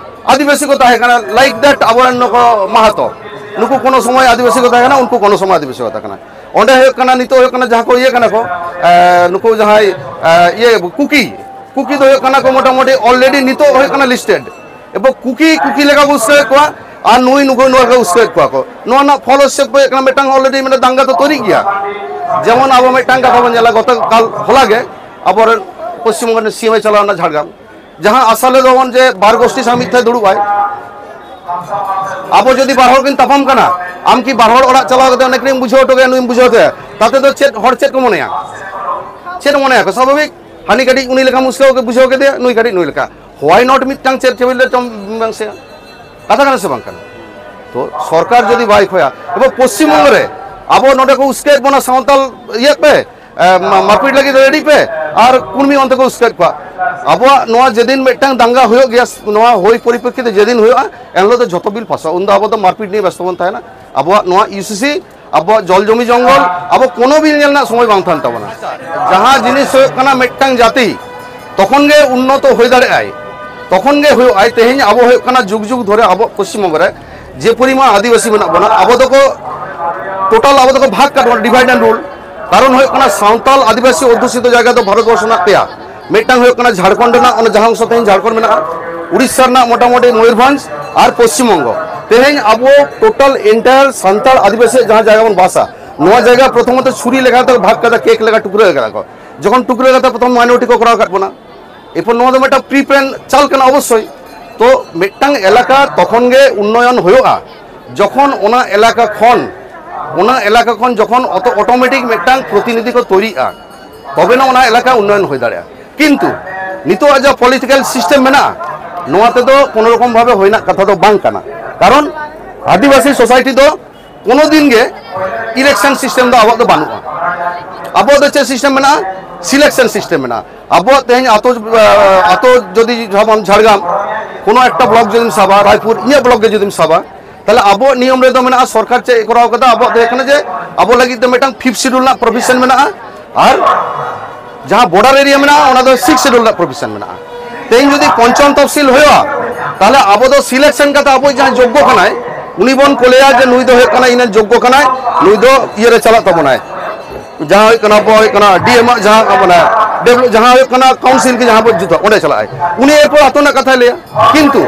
ᱟᱹᱫᱤᱵᱟᱹᱥᱤ ᱠᱚ ᱛᱟᱦᱮᱸ ᱠᱟᱱᱟ, ᱞᱟᱭᱤᱠ ᱫᱮᱴ ᱟᱵᱚᱨᱮᱱ ᱱᱩᱠᱩ ᱢᱟᱦᱟᱛᱚ, ᱱᱩᱠᱩ ᱠᱳᱱᱳ ᱥᱚᱢᱚᱭ ᱟᱹᱫᱤᱵᱟᱹᱥᱤ ᱠᱚ ᱛᱟᱦᱮᱸ ᱠᱟᱱᱟ, ᱩᱱᱠᱩ ᱠᱳᱱᱳ ᱥᱚᱢᱚᱭ ᱟᱹᱫᱤᱵᱟᱹᱥᱤ ᱠᱚ ᱛᱟᱦᱮᱸ ᱠᱟᱱᱟ᱾ ᱚᱸᱰᱮ ᱦᱩᱭᱩᱜ ᱠᱟᱱᱟ, ᱱᱤᱛᱚᱜ ᱦᱩᱭᱩᱜ ᱠᱟᱱᱟ ᱡᱟᱦᱟᱸ ᱠᱚ ᱤᱭᱟᱹ ᱠᱟᱱᱟ ᱠᱚ, ᱮ, ᱱᱩᱠᱩ ᱡᱟᱦᱟᱸᱭ, ᱮ, ᱤᱭᱟᱹ ᱠᱩᱠᱤ, ᱠᱩᱠᱤ ᱫᱚ ᱦᱩᱭᱩᱜ ᱠᱟᱱᱟ ᱠᱚ ᱢᱚᱴᱟᱢᱩᱴᱤ already ᱱᱤᱛᱚᱜ ᱦᱩᱭᱩᱜ ᱠᱟᱱᱟ listed᱾ ᱮᱵᱚᱝ ᱠᱩᱠᱤ, ᱠᱩᱠᱤ ᱞᱮᱠᱟ ᱠᱚ ᱩᱥᱠᱟᱹᱣᱮᱫ ᱠᱚᱣᱟ, ᱟᱨ ᱱᱩᱭ ᱱᱩᱠᱩ ᱱᱚᱣᱟ ᱠᱚ ᱩᱥᱠᱟᱹᱣᱮᱫ ᱠᱚᱣᱟ ᱠᱚ᱾ ᱱᱚᱣᱟ ᱨᱮᱱᱟᱜ ᱯᱷᱚᱞ ᱦᱤᱥᱟᱹᱵ ᱠᱚ ᱦᱩᱭᱩᱜ ᱠᱟᱱᱟ ᱢᱤᱫᱴᱟᱝ already ᱢᱟᱱᱮ ᱫᱟᱝᱜᱟ ᱫᱚ ᱛᱚᱭᱨᱤᱜ ᱜᱮᱭᱟ᱾ ᱡᱮᱢᱚᱱ ᱟᱵᱚ ᱢᱤᱫᱴᱟᱝ ᱠᱟᱛᱷᱟ ᱵᱚᱱ ᱧᱮᱞᱟ, ᱜᱚᱛᱚ ᱠᱟᱞ ᱦᱚᱞᱟ ᱜᱮ ᱟᱵᱚᱨᱮᱱ ᱯᱚᱥᱪᱤᱢ ᱵᱚᱝᱜᱚ ᱨᱮᱱ ᱥᱤ ᱮᱢ ᱮ ᱪᱟᱞᱟᱣ ᱮᱱᱟ ᱡᱷᱟᱲᱜᱨᱟᱢ, ᱡᱟᱦᱟᱸ ᱟᱥᱟ ᱞᱮᱫᱟ ᱵᱚᱱ ᱡᱮ ᱵᱟᱨ ᱜᱳᱥᱴᱤ ᱥᱟᱶ ᱢᱤᱫ ᱴᱷᱮᱱ ᱫᱩᱲᱩᱵ ᱟᱭ᱾ ᱟᱵᱚ ᱡᱩᱫᱤ ᱵᱟᱨ ᱦᱚᱲ ᱠᱤᱱ ᱛᱟᱯᱟᱢ ᱠᱟᱱᱟ, ᱟᱢ ᱠᱤ ᱵᱟᱨ ᱦᱚᱲ ᱚᱲᱟᱜ ᱪᱟᱞᱟᱣ ᱠᱟᱛᱮ ᱚᱱᱮ ᱠᱟᱹᱴᱤᱡ ᱮᱢ ᱵᱩᱡᱷᱟᱹᱣ ᱦᱚᱴᱚ ᱠᱟᱭᱟ, ᱱᱩᱭᱮᱢ ᱵᱩᱡᱷᱟᱹᱣ ᱦᱚᱴᱚ ᱠᱟᱭᱟ? ᱛᱟᱛᱮ ᱫᱚ ᱪᱮᱫ ᱦᱚᱲ ᱪᱮᱫ ᱠᱚ ᱢᱚᱱᱮᱭᱟ? ᱪᱮᱫ ᱢᱚᱱᱮᱭᱟ ᱠᱚ? ᱥᱟᱵᱷᱟᱵᱤᱠ, ᱦᱟᱹᱱᱤ ᱠᱟᱹᱴᱤᱡ ᱩᱱᱤ ᱞᱮᱠᱟᱢ ᱩᱥᱠᱟᱹᱣ ᱵᱩᱡᱷᱟᱹᱣ ᱠᱮᱫᱮᱭᱟ, ᱱᱩᱭ ᱠᱟᱹᱴᱤᱡ ᱱᱩᱭ ᱞᱮᱠᱟ᱾ Why not ᱢᱤᱫᱴᱟᱝ ᱪᱮᱫ ᱪᱮᱵᱤᱞ ᱨᱮ ᱪᱚᱢ ᱵᱟᱝ ᱥᱮ? ᱠᱟᱛᱷᱟ ᱠᱟᱱᱟ ᱥᱮ ᱵᱟᱝ ᱠᱟᱱᱟ? ᱛᱚ ᱥᱚᱨᱠᱟᱨ ᱡᱩᱫᱤ ᱵᱟᱭ ᱠᱷᱚᱭᱟ, ᱮᱵᱚᱝ ᱯᱚᱥᱪᱤᱢ ᱵᱚᱝᱜᱚ ᱨᱮ ᱟᱵᱚ ᱱᱚᱰᱮ ᱠᱚ ᱩᱥᱠᱟᱹᱣᱮᱫ ᱵᱚᱱᱟ ᱥᱟᱶᱛᱟᱞ ᱤᱭᱟᱹ ᱯᱮ, ᱮ, ᱢᱟ-, ᱢᱟᱨᱯᱤᱴ ᱞᱟᱹᱜᱤᱫ ᱨᱮᱰᱤ ᱯᱮ, ᱟᱨ ᱠᱩᱲᱢᱤ ᱚᱱᱛᱮ ᱠᱚ ᱩᱥᱠᱟᱹᱣᱮᱫ ᱠᱚᱣᱟ᱾ ᱟᱵᱚᱣᱟᱜ ᱱᱚᱣᱟ ᱡᱮᱫᱤᱱ ᱢᱤᱫᱴᱟᱝ ᱫᱟᱝᱜᱟ ᱦᱩᱭᱩᱜ ᱜᱮᱭᱟ, ᱱᱚᱣᱟ ᱦᱩᱭ ᱯᱚᱨᱤᱯᱨᱮᱠᱠᱷᱤᱛᱮ ᱡᱮᱫᱤᱱ ᱦᱩᱭᱩᱜᱼᱟ, ᱮᱱᱦᱤᱞᱳᱜ ᱫᱚ ᱡᱷᱚᱛᱚ ᱵᱤᱞ ᱯᱟᱥᱚᱜᱼᱟ᱾ ᱩᱱᱫᱚ ᱟᱵᱚ ᱫᱚ ᱢᱟᱨᱯᱤᱴ ᱱᱤᱭᱮ ᱵᱮᱥᱛᱚ ᱵᱚᱱ ᱛᱟᱦᱮᱱᱟ᱾ ᱟᱵᱚᱣᱟᱜ ᱱᱚᱣᱟ ᱤᱭᱩ ᱥᱤ ᱥᱤ, ᱟᱵᱚᱣᱟᱜ ᱡᱚᱞ ᱡᱚᱢᱤ ᱡᱚᱝᱜᱚᱞ, ᱟᱵᱚ ᱠᱳᱱᱳ ᱵᱤᱞ ᱧᱮᱞ ᱨᱮᱱᱟᱜ ᱥᱚᱢᱚᱭ ᱵᱟᱝ ᱛᱟᱦᱮᱱ ᱛᱟᱵᱚᱱᱟ᱾ ᱡᱟᱦᱟᱸ ᱡᱤᱱᱤᱥ ᱦᱩᱭᱩᱜ ᱠᱟᱱᱟ ᱢᱤᱫᱴᱟᱝ ᱡᱟᱹᱛᱤ, ᱛᱚᱠᱷᱚᱱ ᱜᱮ ᱩᱱᱱᱚᱛᱚ ᱦᱩᱭ ᱫᱟᱲᱮᱭᱟᱜᱼᱟᱭ, ᱛᱚᱠᱷᱚᱱ ᱜᱮ ᱦᱩᱭᱩᱜᱼᱟᱭ᱾ ᱛᱮᱦᱮᱧ ᱟᱵᱚ ᱦᱩᱭᱩᱜ ᱠᱟᱱᱟ ᱡᱩᱜᱽ ᱡᱩᱜᱽ ᱫᱷᱚᱨᱮ ᱟᱵᱚ ᱯᱚᱥᱪᱤᱢ ᱵᱚᱝᱜᱚ ᱨᱮ ᱡᱮ ᱯᱚᱨᱤᱢᱟᱱ ᱟᱹᱫᱤᱵᱟᱹᱥᱤ ᱢᱮᱱᱟᱜ ᱵᱚᱱᱟ, ᱟᱵᱚ ᱫᱚᱠᱚ ᱴᱳᱴᱟᱞ ᱟᱵᱚ ᱫᱚᱠᱚ ᱵᱷᱟᱜᱽ ᱠᱟᱜ ᱵᱚᱱᱟ, divide and rule᱾ ᱠᱟᱨᱚᱱ ᱦᱩᱭᱩᱜ ᱠᱟᱱᱟ ᱥᱟᱶᱛᱟᱞ ᱟᱹᱫᱤᱵᱟᱹᱥᱤ ᱚᱫᱽᱫᱷᱩᱥᱤᱛᱚ ᱡᱟᱭᱜᱟ ᱫᱚ ᱵᱷᱟᱨᱚᱛ ᱵᱚᱨᱥᱚ ᱨᱮᱱᱟᱜ ᱯᱮᱭᱟ, ᱢᱤᱫᱴᱟᱝ ᱦᱩᱭᱩᱜ ᱠᱟᱱᱟ ᱡᱷᱟᱲᱠᱷᱚᱸᱰ ᱨᱮᱱᱟᱜ, ᱚᱱᱟ ᱡᱟᱦᱟᱸ ᱚᱝᱥᱚ ᱛᱮᱦᱮᱧ ᱡᱷᱟᱲᱠᱷᱚᱸᱰ ᱢᱮᱱᱟᱜᱼᱟ, ᱩᱲᱤᱥᱥᱟ ᱨᱮᱱᱟᱜ ᱢᱚᱴᱟᱢᱩᱴᱤ ᱢᱚᱭᱩᱨᱵᱷᱚᱸᱡᱽ ᱟᱨ ᱯᱚᱥᱪᱤᱢ ᱵᱚᱝᱜᱚ᱾ ᱛᱮᱦᱮᱧ ᱟᱵᱚ ᱴᱳᱴᱟᱞ entire ᱥᱟᱱᱛᱟᱲ ᱟᱹᱫᱤᱵᱟᱹᱥᱤᱭᱟᱜ ᱡᱟᱦᱟᱸ ᱡᱟᱭᱜᱟ ᱵᱚᱱ ᱵᱟᱥᱟ, ᱱᱚᱣᱟ ᱡᱟᱭᱜᱟ ᱯᱨᱚᱛᱷᱚᱢᱚᱛᱚ ᱪᱷᱩᱨᱤ ᱞᱮᱠᱟᱛᱮ ᱵᱷᱟᱜᱽ ᱠᱟᱫᱟ, ᱠᱮᱠ ᱞᱮᱠᱟ ᱴᱩᱠᱨᱟᱹ ᱠᱟᱫᱟ ᱠᱚ᱾ ᱡᱚᱠᱷᱚᱱ ᱴᱩᱠᱨᱟᱹ ᱠᱟᱛᱮ ᱯᱨᱚᱛᱷᱚᱢ minority ᱠᱚ ᱠᱚᱨᱟᱣ ᱟᱠᱟᱫ ᱵᱚᱱᱟ, ᱮᱨᱯᱚᱨ ᱱᱚᱣᱟ ᱫᱚ ᱢᱤᱫᱴᱟᱝ pre plan ᱪᱟᱞ ᱠᱟᱱᱟ ᱚᱵᱚᱥᱥᱳᱭ᱾ ᱛᱚ ᱢᱤᱫᱴᱟᱝ ᱮᱞᱟᱠᱟ ᱛᱚᱠᱷᱚᱱ ᱜᱮ ᱩᱱᱱᱚᱭᱚᱱ ᱦᱩᱭᱩᱜᱼᱟ, ᱡᱚᱠᱷᱚᱱ ᱚᱱᱟ ᱮᱞᱟᱠᱟ ᱠᱷᱚᱱ, ᱚᱱᱟ ᱮᱞᱟᱠᱟ ᱠᱷᱚᱱ ᱡᱚᱠᱷᱚᱱ ᱚᱛᱚ-, automatic ᱢᱤᱫᱴᱟᱝ ᱯᱨᱚᱛᱤᱱᱤᱫᱷᱤ ᱠᱚ ᱛᱚᱭᱨᱤᱜᱼᱟ, ᱛᱚᱵᱮᱱᱟ ᱚᱱᱟ ᱮᱞᱟᱠᱟ ᱩᱱᱱᱚᱭᱚᱱ ᱦᱩᱭ ᱫᱟᱲᱮᱭᱟᱜᱼᱟ᱾ ᱠᱤᱱᱛᱩ ᱱᱤᱛᱚᱜ ᱡᱟ political system ᱢᱮᱱᱟᱜᱼᱟ, ᱱᱚᱣᱟ ᱛᱮᱫᱚ ᱠᱳᱱᱳ ᱨᱚᱠᱚᱢ ᱵᱷᱟᱵᱮ ᱦᱩᱭ ᱨᱮᱱᱟᱜ ᱠᱟᱛᱷᱟ ᱫᱚ ᱵᱟᱝ ᱠᱟᱱᱟ᱾ ᱠᱟᱨᱚᱱ ᱟᱹᱫᱤᱵᱟᱹᱥᱤ society ᱫᱚ ᱠᱳᱱᱳ ᱫᱤᱱ ᱜᱮ election system ᱫᱚ ᱟᱵᱚᱣᱟᱜ ᱫᱚ ᱵᱟᱹᱱᱩᱜᱼᱟ᱾ ᱟᱵᱚᱣᱟᱜ ᱫᱚ ᱪᱮᱫ system ᱢᱮᱱᱟᱜᱼᱟ? Selection system ᱢᱮᱱᱟᱜᱼᱟ᱾ ᱟᱵᱚᱣᱟᱜ ᱛᱮᱦᱮᱧ ᱟᱛᱳ, ᱟᱛᱳ ᱡᱩᱫᱤ ᱡᱟᱦᱟᱸ ᱡᱷᱟᱲᱜᱨᱟᱢ, ᱠᱳᱱᱳ ᱮᱠᱴᱟ block ᱡᱩᱫᱤᱢ ᱥᱟᱵᱟ, ᱨᱟᱭᱯᱩᱨ, ᱤᱧᱟᱹᱜ block ᱜᱮ ᱡᱩᱫᱤᱢ ᱥᱟᱵᱟ, ᱛᱟᱦᱞᱮ ᱟᱵᱚᱣᱟᱜ ᱱᱤᱭᱚᱢ ᱨᱮᱫᱚ ᱢᱮᱱᱟᱜᱼᱟ, ᱥᱚᱨᱠᱟᱨ ᱪᱮᱫ ᱮ ᱠᱚᱨᱟᱣ ᱠᱟᱫᱟ, ᱟᱵᱚᱣᱟᱜ ᱫᱚ ᱦᱩᱭᱩᱜ ᱠᱟᱱᱟ ᱡᱮ ᱟᱵᱚ ᱞᱟᱹᱜᱤᱫ ᱫᱚ ᱢᱤᱫᱴᱟᱝ fifth schedule ᱨᱮᱱᱟᱜ provision ᱢᱮᱱᱟᱜᱼᱟ, ᱟᱨ ᱡᱟᱦᱟᱸ border area ᱢᱮᱱᱟᱜᱼᱟ, ᱚᱱᱟ ᱫᱚ sixth schedule ᱨᱮᱱᱟᱜ provision ᱢᱮᱱᱟᱜᱼᱟ᱾ ᱛᱮᱦᱮᱧ ᱡᱩᱫᱤ ᱯᱚᱧᱪᱚᱢ ᱛᱚᱯᱥᱤᱞ ᱦᱩᱭᱩᱜᱼᱟ, ᱛᱟᱦᱞᱮ ᱟᱵᱚ ᱫᱚ selection ᱠᱟᱛᱮ ᱟᱵᱚ ᱡᱟᱦᱟᱸ ᱡᱳᱜᱽᱜᱚ ᱠᱟᱱᱟᱭ, ᱩᱱᱤ ᱵᱚᱱ ᱠᱚᱞᱮᱭᱟ ᱡᱮ ᱱᱩᱭ ᱫᱚ ᱦᱩᱭᱩᱜ ᱠᱟᱱᱟ ᱤᱧ ᱨᱮᱱ ᱡᱳᱜᱽᱜᱚ ᱠᱟᱱᱟᱭ, ᱱᱩᱭ ᱫᱚ ᱤᱭᱟᱹ ᱨᱮ ᱪᱟᱞᱟᱜ ᱛᱟᱵᱚᱱᱟᱭ, ᱡᱟᱦᱟᱸ ᱦᱩᱭᱩᱜ ᱠᱟᱱᱟ ᱟᱵᱚ ᱦᱩᱭᱩᱜ ᱠᱟᱱᱟ ᱰᱤ ᱮᱢ ᱟᱜ ᱡᱟᱦᱟᱸ ᱟᱵᱚ ᱰᱮᱵᱷᱞᱚᱯ ᱡᱟᱦᱟᱸ ᱦᱩᱭᱩᱜ ᱠᱟᱱᱟ ᱠᱟᱣᱩᱱᱥᱤᱞ ᱜᱮ ᱡᱟᱦᱟᱸ ᱵᱚ ᱡᱩᱛᱟ ᱚᱸᱰᱮ ᱪᱟᱞᱟᱜ ᱟᱭ᱾ ᱩᱱᱤ ᱮᱨᱯᱚᱨ ᱟᱛᱳ ᱨᱮᱱᱟᱜ ᱠᱟᱛᱷᱟᱭ ᱞᱟᱹᱭᱟ᱾ ᱠᱤᱱᱛᱩ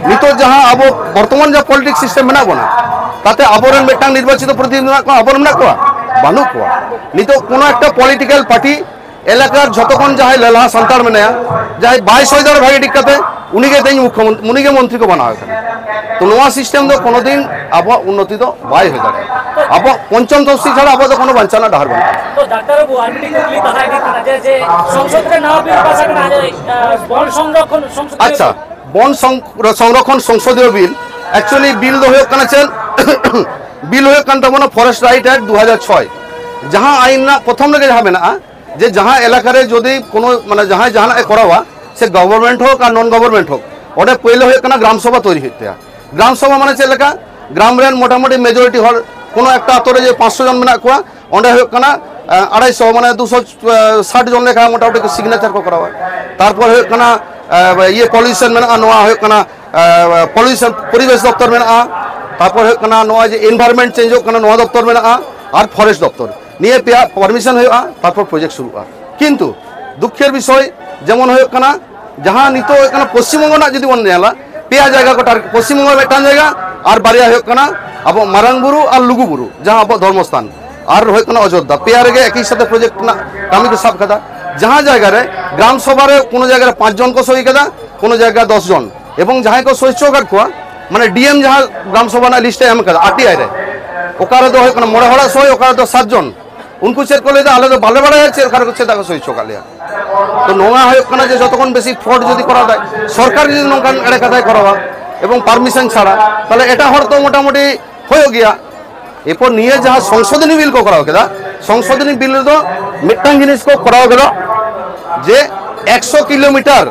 ᱱᱤᱛᱚᱜ ᱡᱟᱦᱟᱸ ᱟᱵᱚ ᱵᱚᱨᱛᱚᱢᱟᱱ ᱡᱟᱦᱟᱸ ᱯᱚᱞᱤᱴᱤᱠᱥ ᱥᱤᱥᱴᱮᱢ ᱢᱮᱱᱟᱜ ᱵᱚᱱᱟ, ᱛᱟᱛᱮ ᱟᱵᱚᱨᱮᱱ ᱢᱤᱫᱴᱟᱝ ᱱᱤᱨᱵᱟᱪᱤᱛ ᱯᱨᱚᱛᱤᱱᱤᱫᱷᱤ ᱢᱮᱱᱟᱜ ᱠᱚᱣᱟ, ᱟᱵᱚᱨᱮᱱ ᱢᱮᱱᱟᱜ ᱠᱚᱣᱟ? ᱵᱟᱹᱱᱩᱜ ᱠᱚᱣᱟ᱾ ᱱᱤᱛᱚᱜ ᱠᱳᱱᱳ ᱮᱠᱴᱟ ᱯᱚᱞᱤᱴᱤᱠᱟᱞ ᱯᱟᱨᱴᱤ ᱮᱞᱟᱠᱟᱨ ᱡᱷᱚᱛᱚ ᱠᱷᱚᱱ ᱡᱟᱦᱟᱸᱭ ᱞᱮᱞᱦᱟ ᱥᱟᱱᱛᱟᱲ ᱢᱮᱱᱟᱭᱟ, ᱡᱟᱦᱟᱸᱭ ᱵᱟᱭ ᱥᱚᱭ ᱫᱟᱲᱮ ᱵᱷᱟᱜᱮ ᱴᱷᱤᱠ ᱠᱟᱛᱮ, ᱩᱱᱤᱜᱮ ᱛᱮᱦᱮᱧ ᱢᱩᱠᱷᱭᱚᱢᱚᱱᱛᱨᱤ, ᱩᱱᱤᱜᱮ ᱢᱚᱱᱛᱨᱤ ᱠᱚ ᱵᱮᱱᱟᱣ ᱠᱟᱱᱟ᱾ ᱛᱚ ᱱᱚᱣᱟ ᱥᱤᱥᱴᱮᱢ ᱫᱚ ᱠᱳᱱᱳ ᱫᱤᱱ ᱟᱵᱚᱣᱟᱜ ᱩᱱᱱᱚᱛᱤ ᱫᱚ ᱵᱟᱭ ᱦᱩᱭ ᱫᱟᱲᱮᱭᱟᱜᱼᱟ᱾ ᱟᱵᱚᱣᱟᱜ ᱯᱚᱧᱪᱚᱢ ᱛᱚᱯᱥᱤ ᱪᱷᱟᱲᱟ ᱟᱵᱚᱣᱟᱜ ᱫᱚ ᱠᱳᱱᱳ ᱵᱟᱧᱪᱟᱣ ᱨᱮᱱᱟᱜ ᱰᱟᱦᱟᱨ ᱵᱟᱹᱱᱩᱜᱼᱟ᱾ ᱛᱚ ᱰᱟᱠᱛᱟᱨ ᱵᱟᱹᱵᱩ, ᱟᱨ ᱢᱤᱫᱴᱤᱡ ᱠᱩᱠᱞᱤ ᱛᱟᱦᱮᱸ ᱠᱟᱱᱟ ᱡᱮ, ᱡᱮ ᱥᱚᱝᱥᱚᱫ ᱨᱮ ᱱᱟᱣᱟ ᱵᱤᱞ ᱯᱟᱥ ᱟᱠᱟᱱᱟ, ᱡᱮ, ᱟᱸ, ᱵᱚᱱ ᱥᱚᱝᱨᱚᱠᱷᱚᱱ ᱥᱚᱝᱥᱚᱫ ᱟᱪᱪᱷᱟ, ᱵᱚᱱ ᱥᱚᱝ-, ᱥᱚᱝᱨᱚᱠᱷᱚᱱ ᱥᱚᱝᱥᱚᱫᱤᱭᱚ ᱵᱤᱞ, actually ᱵᱤᱞ ᱫᱚ ᱦᱩᱭᱩᱜ ᱠᱟᱱᱟ ᱪᱮᱫ? ᱵᱤᱞ ᱦᱩᱭᱩᱜ ᱠᱟᱱ ᱛᱟᱵᱚᱱᱟ ᱯᱷᱚᱨᱮᱥᱴ ᱨᱟᱭᱤᱴ ᱮᱠᱴ ᱫᱩ ᱦᱟᱡᱟᱨ ᱪᱷᱚᱭ, ᱡᱟᱦᱟᱸ ᱟᱭᱤᱱ ᱨᱮᱱᱟᱜ ᱯᱨᱚᱛᱷᱚᱢ ᱨᱮᱜᱮ ᱡᱟᱦᱟᱸ ᱢᱮᱱᱟᱜᱼᱟ, ᱡᱮ ᱡᱟᱦᱟᱸ ᱮᱞᱟᱠᱟ ᱨᱮ ᱡᱩᱫᱤ ᱠᱳᱱᱳ, ᱢᱟᱱᱮ, ᱡᱟᱦᱟᱸᱭ ᱡᱟᱦᱟᱱᱟᱜ ᱮ ᱠᱚᱨᱟᱣᱟ, ᱥᱮ ᱜᱚᱵᱷᱚᱨᱱᱢᱮᱱᱴ ᱦᱳᱠ ᱟᱨ ᱱᱚᱱ ᱜᱚᱵᱷᱚᱨᱱᱢᱮᱱᱴ ᱦᱳᱠ, ᱚᱸᱰᱮ ᱯᱳᱭᱞᱳ ᱦᱩᱭᱩᱜ ᱠᱟᱱᱟ ᱜᱨᱟᱢ ᱥᱚᱵᱷᱟ ᱛᱳᱭᱨᱤ ᱦᱩᱭᱩᱜ ᱛᱟᱭᱟ᱾ ᱜᱨᱟᱢ ᱥᱚᱵᱷᱟ ᱢᱟᱱᱮ ᱪᱮᱫ ᱞᱮᱠᱟ? ᱜᱨᱟᱢ ᱨᱮᱱ ᱢᱚᱴᱟᱢᱩᱴᱤ ᱢᱮᱡᱚᱨᱤᱴᱤ ᱦᱚᱲ, ᱠᱳᱱᱳ ᱮᱠᱴᱟ ᱟᱛᱳ ᱨᱮ ᱡᱮ ᱯᱟᱸᱪᱥᱚ ᱡᱚᱱ ᱢᱮᱱᱟᱜ ᱠᱚᱣᱟ, ᱚᱸᱰᱮ ᱦᱩᱭᱩᱜ ᱠᱟᱱᱟ, ᱮ, ᱟᱲᱟᱭᱥᱚ, ᱢᱟᱱᱮ ᱫᱩᱥᱚ ᱥᱟᱴ ᱡᱚᱱ ᱞᱮᱠᱟ ᱢᱚᱴᱟᱢᱩᱴᱤ ᱥᱤᱜᱽᱱᱮᱪᱟᱨ ᱠᱚ ᱠᱚᱨᱟᱣᱟ᱾ ᱛᱟᱨᱯᱚᱨ ᱦᱩᱭᱩᱜ ᱠᱟᱱᱟ, ᱮ, ᱤᱭᱟᱹ ᱯᱚᱞᱤᱭᱩᱥᱚᱱ ᱢᱮᱱᱟᱜᱼᱟ, ᱱᱚᱣᱟ ᱦᱩᱭᱩᱜ ᱠᱟᱱᱟ, ᱮ, ᱯᱚᱞᱤᱭᱩᱥᱚᱱ, ᱯᱚᱨᱤᱵᱮᱥ ᱫᱚᱯᱛᱚᱨ ᱢᱮᱱᱟᱜᱼᱟ᱾ ᱛᱟᱨᱯᱚᱨ ᱦᱩᱭᱩᱜ ᱠᱟᱱᱟ ᱱᱚᱣᱟ ᱡᱮ ᱮᱱᱵᱷᱟᱭᱨᱚᱱᱢᱮᱱᱴ ᱪᱮᱧᱡᱚᱜ ᱠᱟᱱᱟ, ᱱᱚᱣᱟ ᱫᱚᱯᱛᱚᱨ ᱢᱮᱱᱟᱜᱼᱟ᱾ ᱟᱨ ᱯᱷᱚᱨᱮᱥᱴ ᱫᱚᱯᱛᱚᱨ, ᱱᱤᱭᱟᱹ ᱯᱮᱭᱟ ᱯᱟᱨᱢᱤᱥᱚᱱ ᱦᱩᱭᱩᱜᱼᱟ, ᱛᱟᱨᱯᱚᱨ ᱯᱨᱚᱡᱮᱠᱴ ᱥᱩᱨᱩᱜᱼᱟ᱾ ᱠᱤᱱᱛᱩ ᱫᱩᱠᱷᱮᱨ ᱵᱤᱥᱚᱭ ᱡᱮᱢᱚᱱ ᱦᱩᱭᱩᱜ ᱠᱟᱱᱟ, ᱡᱟᱦᱟᱸ ᱱᱤᱛᱚᱜ ᱦᱩᱭᱩᱜ ᱠᱟᱱᱟ ᱯᱚᱥᱪᱤᱢ ᱵᱚᱝᱜᱚ ᱨᱮᱱᱟᱜ ᱡᱩᱫᱤ ᱵᱚᱱ ᱧᱮᱞᱟ, ᱯᱮᱭᱟ ᱡᱟᱭᱜᱟ ᱠᱚ ᱴᱟᱨᱜᱮᱴ, ᱯᱚᱥᱪᱤᱢ ᱵᱚᱝᱜᱚ ᱨᱮ ᱢᱤᱫᱴᱟᱝ ᱡᱟᱭᱜᱟ ᱟᱨ ᱵᱟᱨᱭᱟ ᱦᱩᱭᱩᱜ ᱠᱟᱱᱟ ᱟᱵᱚ ᱢᱟᱨᱟᱝ ᱵᱩᱨᱩ ᱟᱨ ᱞᱩᱜᱩ ᱵᱩᱨᱩ, ᱡᱟᱦᱟᱸ ᱟᱵᱚ ᱫᱷᱚᱨᱢᱚ ᱥᱛᱷᱟᱱ, ᱟᱨ ᱦᱩᱭᱩᱜ ᱠᱟᱱᱟ ᱚᱡᱳᱫᱽᱫᱷᱟ᱾ ᱯᱮᱭᱟ ᱨᱮᱜᱮ ᱮᱠᱤ ᱥᱟᱛᱷᱮ ᱯᱨᱚᱡᱮᱠᱴ ᱨᱮᱱᱟᱜ ᱠᱟᱹᱢᱤ ᱠᱚ ᱥᱟᱵ ᱠᱟᱫᱟ᱾ ᱡᱟᱦᱟᱸ ᱡᱟᱭᱜᱟ ᱨᱮ ᱜᱨᱟᱢ ᱥᱚᱵᱷᱟ ᱨᱮ ᱠᱳᱱᱳ ᱡᱟᱭᱜᱟ ᱨᱮ ᱯᱟᱸᱪ ᱡᱚᱱ ᱠᱚ ᱥᱳᱭ ᱠᱟᱫᱟ, ᱠᱳᱱᱳ ᱡᱟᱭᱜᱟ ᱫᱚᱥ ᱡᱚᱱ, ᱮᱵᱚᱝ ᱡᱟᱦᱟᱸᱭ ᱠᱚ ᱥᱳᱭ ᱦᱚᱪᱚ ᱟᱠᱟᱫ ᱠᱚᱣᱟ, ᱢᱟᱱᱮ ᱰᱤ ᱮᱢ ᱡᱟᱦᱟᱸ ᱜᱨᱟᱢ ᱥᱚᱵᱷᱟ ᱨᱮᱱᱟᱜ ᱞᱤᱥᱴ ᱮ ᱮᱢ ᱠᱟᱫᱟ ᱟᱨ ᱴᱤ ᱟᱭ ᱨᱮ, ᱚᱠᱟ ᱨᱮᱫᱚ ᱦᱩᱭᱩᱜ ᱠᱟᱱᱟ ᱢᱚᱬᱮ ᱦᱚᱲᱟᱜ ᱥᱳᱭ, ᱚᱠᱟ ᱨᱮᱫᱚ ᱥᱟᱛ ᱡᱚᱱ, ᱩᱱᱠᱩ ᱪᱮᱫ ᱠᱚ ᱞᱟᱹᱭᱫᱟ, ᱟᱞᱮ ᱫᱚ ᱵᱟᱞᱮ ᱵᱟᱲᱟᱭᱟ ᱪᱮᱫ ᱠᱟᱨᱚᱱ ᱪᱮᱫᱟᱜ ᱠᱚ ᱥᱳᱭ ᱦᱚᱪᱚ ᱠᱟᱜ ᱞᱮᱭᱟ᱾ ᱛᱚ ᱱᱚᱣᱟ ᱦᱩᱭᱩᱜ ᱠᱟᱱᱟ ᱡᱮ ᱡᱚᱛᱚ ᱠᱷᱚᱱ ᱵᱮᱥᱤ ᱯᱷᱨᱚᱰ ᱡᱩᱫᱤ ᱠᱚᱨᱟᱣ ᱫᱟᱭ, ᱥᱚᱨᱠᱟᱨ ᱡᱩᱫᱤ ᱱᱚᱝᱠᱟᱱ ᱮᱲᱮ ᱠᱟᱛᱷᱟᱭ ᱠᱚᱨᱟᱣᱟ ᱮᱵᱚᱝ ᱯᱟᱨᱢᱤᱥᱚᱱ ᱪᱷᱟᱲᱟ, ᱛᱟᱦᱞᱮ ᱮᱴᱟᱜ ᱦᱚᱲ ᱛᱚ ᱢᱚᱴᱟᱢᱩᱴᱤ ᱦᱩᱭᱩᱜ ᱜᱮᱭᱟ᱾ ᱮᱨᱯᱚᱨ ᱱᱤᱭᱟᱹ ᱡᱟᱦᱟᱸ ᱥᱚᱝᱥᱳᱫᱷᱚᱱᱤ ᱵᱤᱞ ᱠᱚ ᱠᱚᱨᱟᱣ ᱠᱮᱫᱟ, ᱥᱚᱝᱥᱳᱫᱷᱚᱱᱤ ᱵᱤᱞ ᱨᱮᱫᱚ ᱢᱤᱫᱴᱟᱝ ᱡᱤᱱᱤᱥ ᱠᱚ ᱠᱚᱨᱟᱣ ᱠᱮᱫᱟ ᱡᱮ ᱮᱠᱥᱚ ᱠᱤᱞᱳᱢᱤᱴᱟᱨ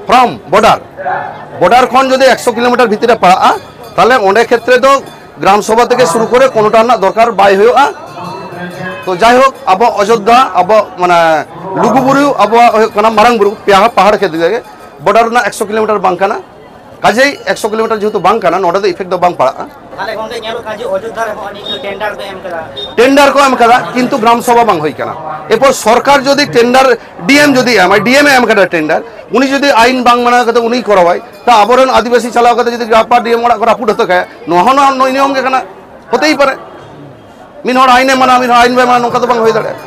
from border, border ᱠᱷᱚᱱ ᱡᱩᱫᱤ ᱮᱠᱥᱚ ᱠᱤᱞᱳᱢᱤᱴᱟᱨ ᱵᱷᱤᱛᱤᱨ ᱨᱮ ᱯᱟᱲᱟᱜᱼᱟ, ᱛᱟᱦᱞᱮ ᱚᱸᱰᱮ ᱠᱷᱮᱛᱨᱮ ᱫᱚ ᱜᱨᱟᱢ ᱥᱚᱵᱷᱟ ᱛᱷᱮᱠᱮ ᱥᱩᱨᱩ ᱠᱚᱨᱮ ᱠᱳᱱᱳᱴᱟ ᱨᱮᱱᱟᱜ ᱫᱚᱨᱠᱟᱨ ᱵᱟᱭ ᱦᱩᱭᱩᱜᱼᱟ᱾ ᱛᱚ ᱡᱟᱭ ᱦᱳᱠ, ᱟᱵᱚ ᱚᱡᱳᱫᱽᱫᱷᱟ, ᱟᱵᱚ ᱢᱟᱱᱮ ᱞᱩᱜᱩᱵᱩᱨᱩ, ᱟᱵᱚᱣᱟᱜ ᱦᱩᱭᱩᱜ ᱠᱟᱱᱟ ᱢᱟᱨᱟᱝ ᱵᱩᱨᱩ, ᱯᱮᱭᱟ ᱯᱟᱦᱟᱲ ᱠᱷᱮᱛᱨᱮ ᱜᱮ border ᱨᱮᱱᱟᱜ ᱮᱠᱥᱚ ᱠᱤᱞᱳᱢᱤᱴᱟᱨ ᱵᱟᱝ ᱠᱟᱱᱟ᱾ ᱠᱟᱡᱮᱭ ᱮᱠᱥᱚ ᱠᱤᱞᱳᱢᱤᱴᱟᱨ ᱡᱮᱦᱮᱛᱩ ᱵᱟᱝ ᱠᱟᱱᱟ, ᱱᱚᱰᱮ ᱫᱚ ᱤᱯᱷᱮᱠᱴ ᱫᱚ ᱵᱟᱝ ᱯᱟᱲᱟᱜᱼᱟ᱾ ᱛᱟᱦᱞᱮ ᱜᱚᱝᱠᱮ, ᱧᱮᱞᱚᱜ ᱠᱟᱱᱟ ᱡᱮ ᱚᱡᱳᱫᱽᱫᱷᱟ ᱨᱮᱦᱚᱸ ᱱᱤᱛ ᱴᱮᱱᱰᱟᱨ ᱠᱚ ᱮᱢ ᱠᱟᱫᱟ᱾ ᱴᱮᱱᱰᱟᱨ ᱠᱚ ᱮᱢ ᱠᱟᱫᱟ, ᱠᱤᱱᱛᱩ ᱜᱨᱟᱢ ᱥᱚᱵᱷᱟ ᱵᱟᱝ ᱦᱩᱭ ᱠᱟᱱᱟ᱾ ᱮᱨᱯᱚᱨ ᱥᱚᱨᱠᱟᱨ ᱡᱩᱫᱤ ᱴᱮᱱᱰᱟᱨ, ᱰᱤᱮᱢ ᱡᱩᱫᱤ ᱮᱢᱟᱭ, ᱰᱤᱮᱢ ᱮ ᱮᱢ ᱠᱟᱫᱟ ᱴᱮᱱᱰᱟᱨ, ᱩᱱᱤ ᱡᱩᱫᱤ ᱟᱭᱤᱱ ᱵᱟᱝ ᱢᱟᱱᱟᱣ ᱠᱟᱛᱮ ᱩᱱᱤᱭ ᱠᱚᱨᱟᱣᱟᱭ, ᱛᱟ ᱟᱵᱚᱨᱮᱱ ᱟᱹᱫᱤᱵᱟᱹᱥᱤ ᱪᱟᱞᱟᱣ ᱠᱟᱛᱮ ᱡᱩᱫᱤ ᱜᱟᱯᱟ ᱰᱤᱮᱢ ᱚᱲᱟᱜ ᱠᱚ ᱨᱟᱹᱯᱩᱫ ᱦᱚᱴᱚ ᱠᱟᱭᱟ, ᱱᱚᱣᱟ ᱦᱚᱸ ᱱᱚᱣᱟ ᱱᱤᱭᱚᱢ ᱜᱮ ᱠᱟᱱᱟ, ᱦᱚᱛᱮᱭ ᱯᱟᱨᱮ᱾ ᱢᱤᱫ ᱦᱚᱲ ᱟᱭᱤᱱᱮ ᱢᱟᱱᱟᱣᱟ, ᱢᱤᱫ ᱦᱚᱲ ᱟᱭᱤᱱ ᱵᱟᱭ ᱢᱟᱱᱟᱣᱟ, ᱱᱚᱝᱠᱟ ᱫᱚ ᱵᱟᱝ ᱦᱩᱭ ᱫᱟᱲᱮᱭᱟᱜᱼᱟ᱾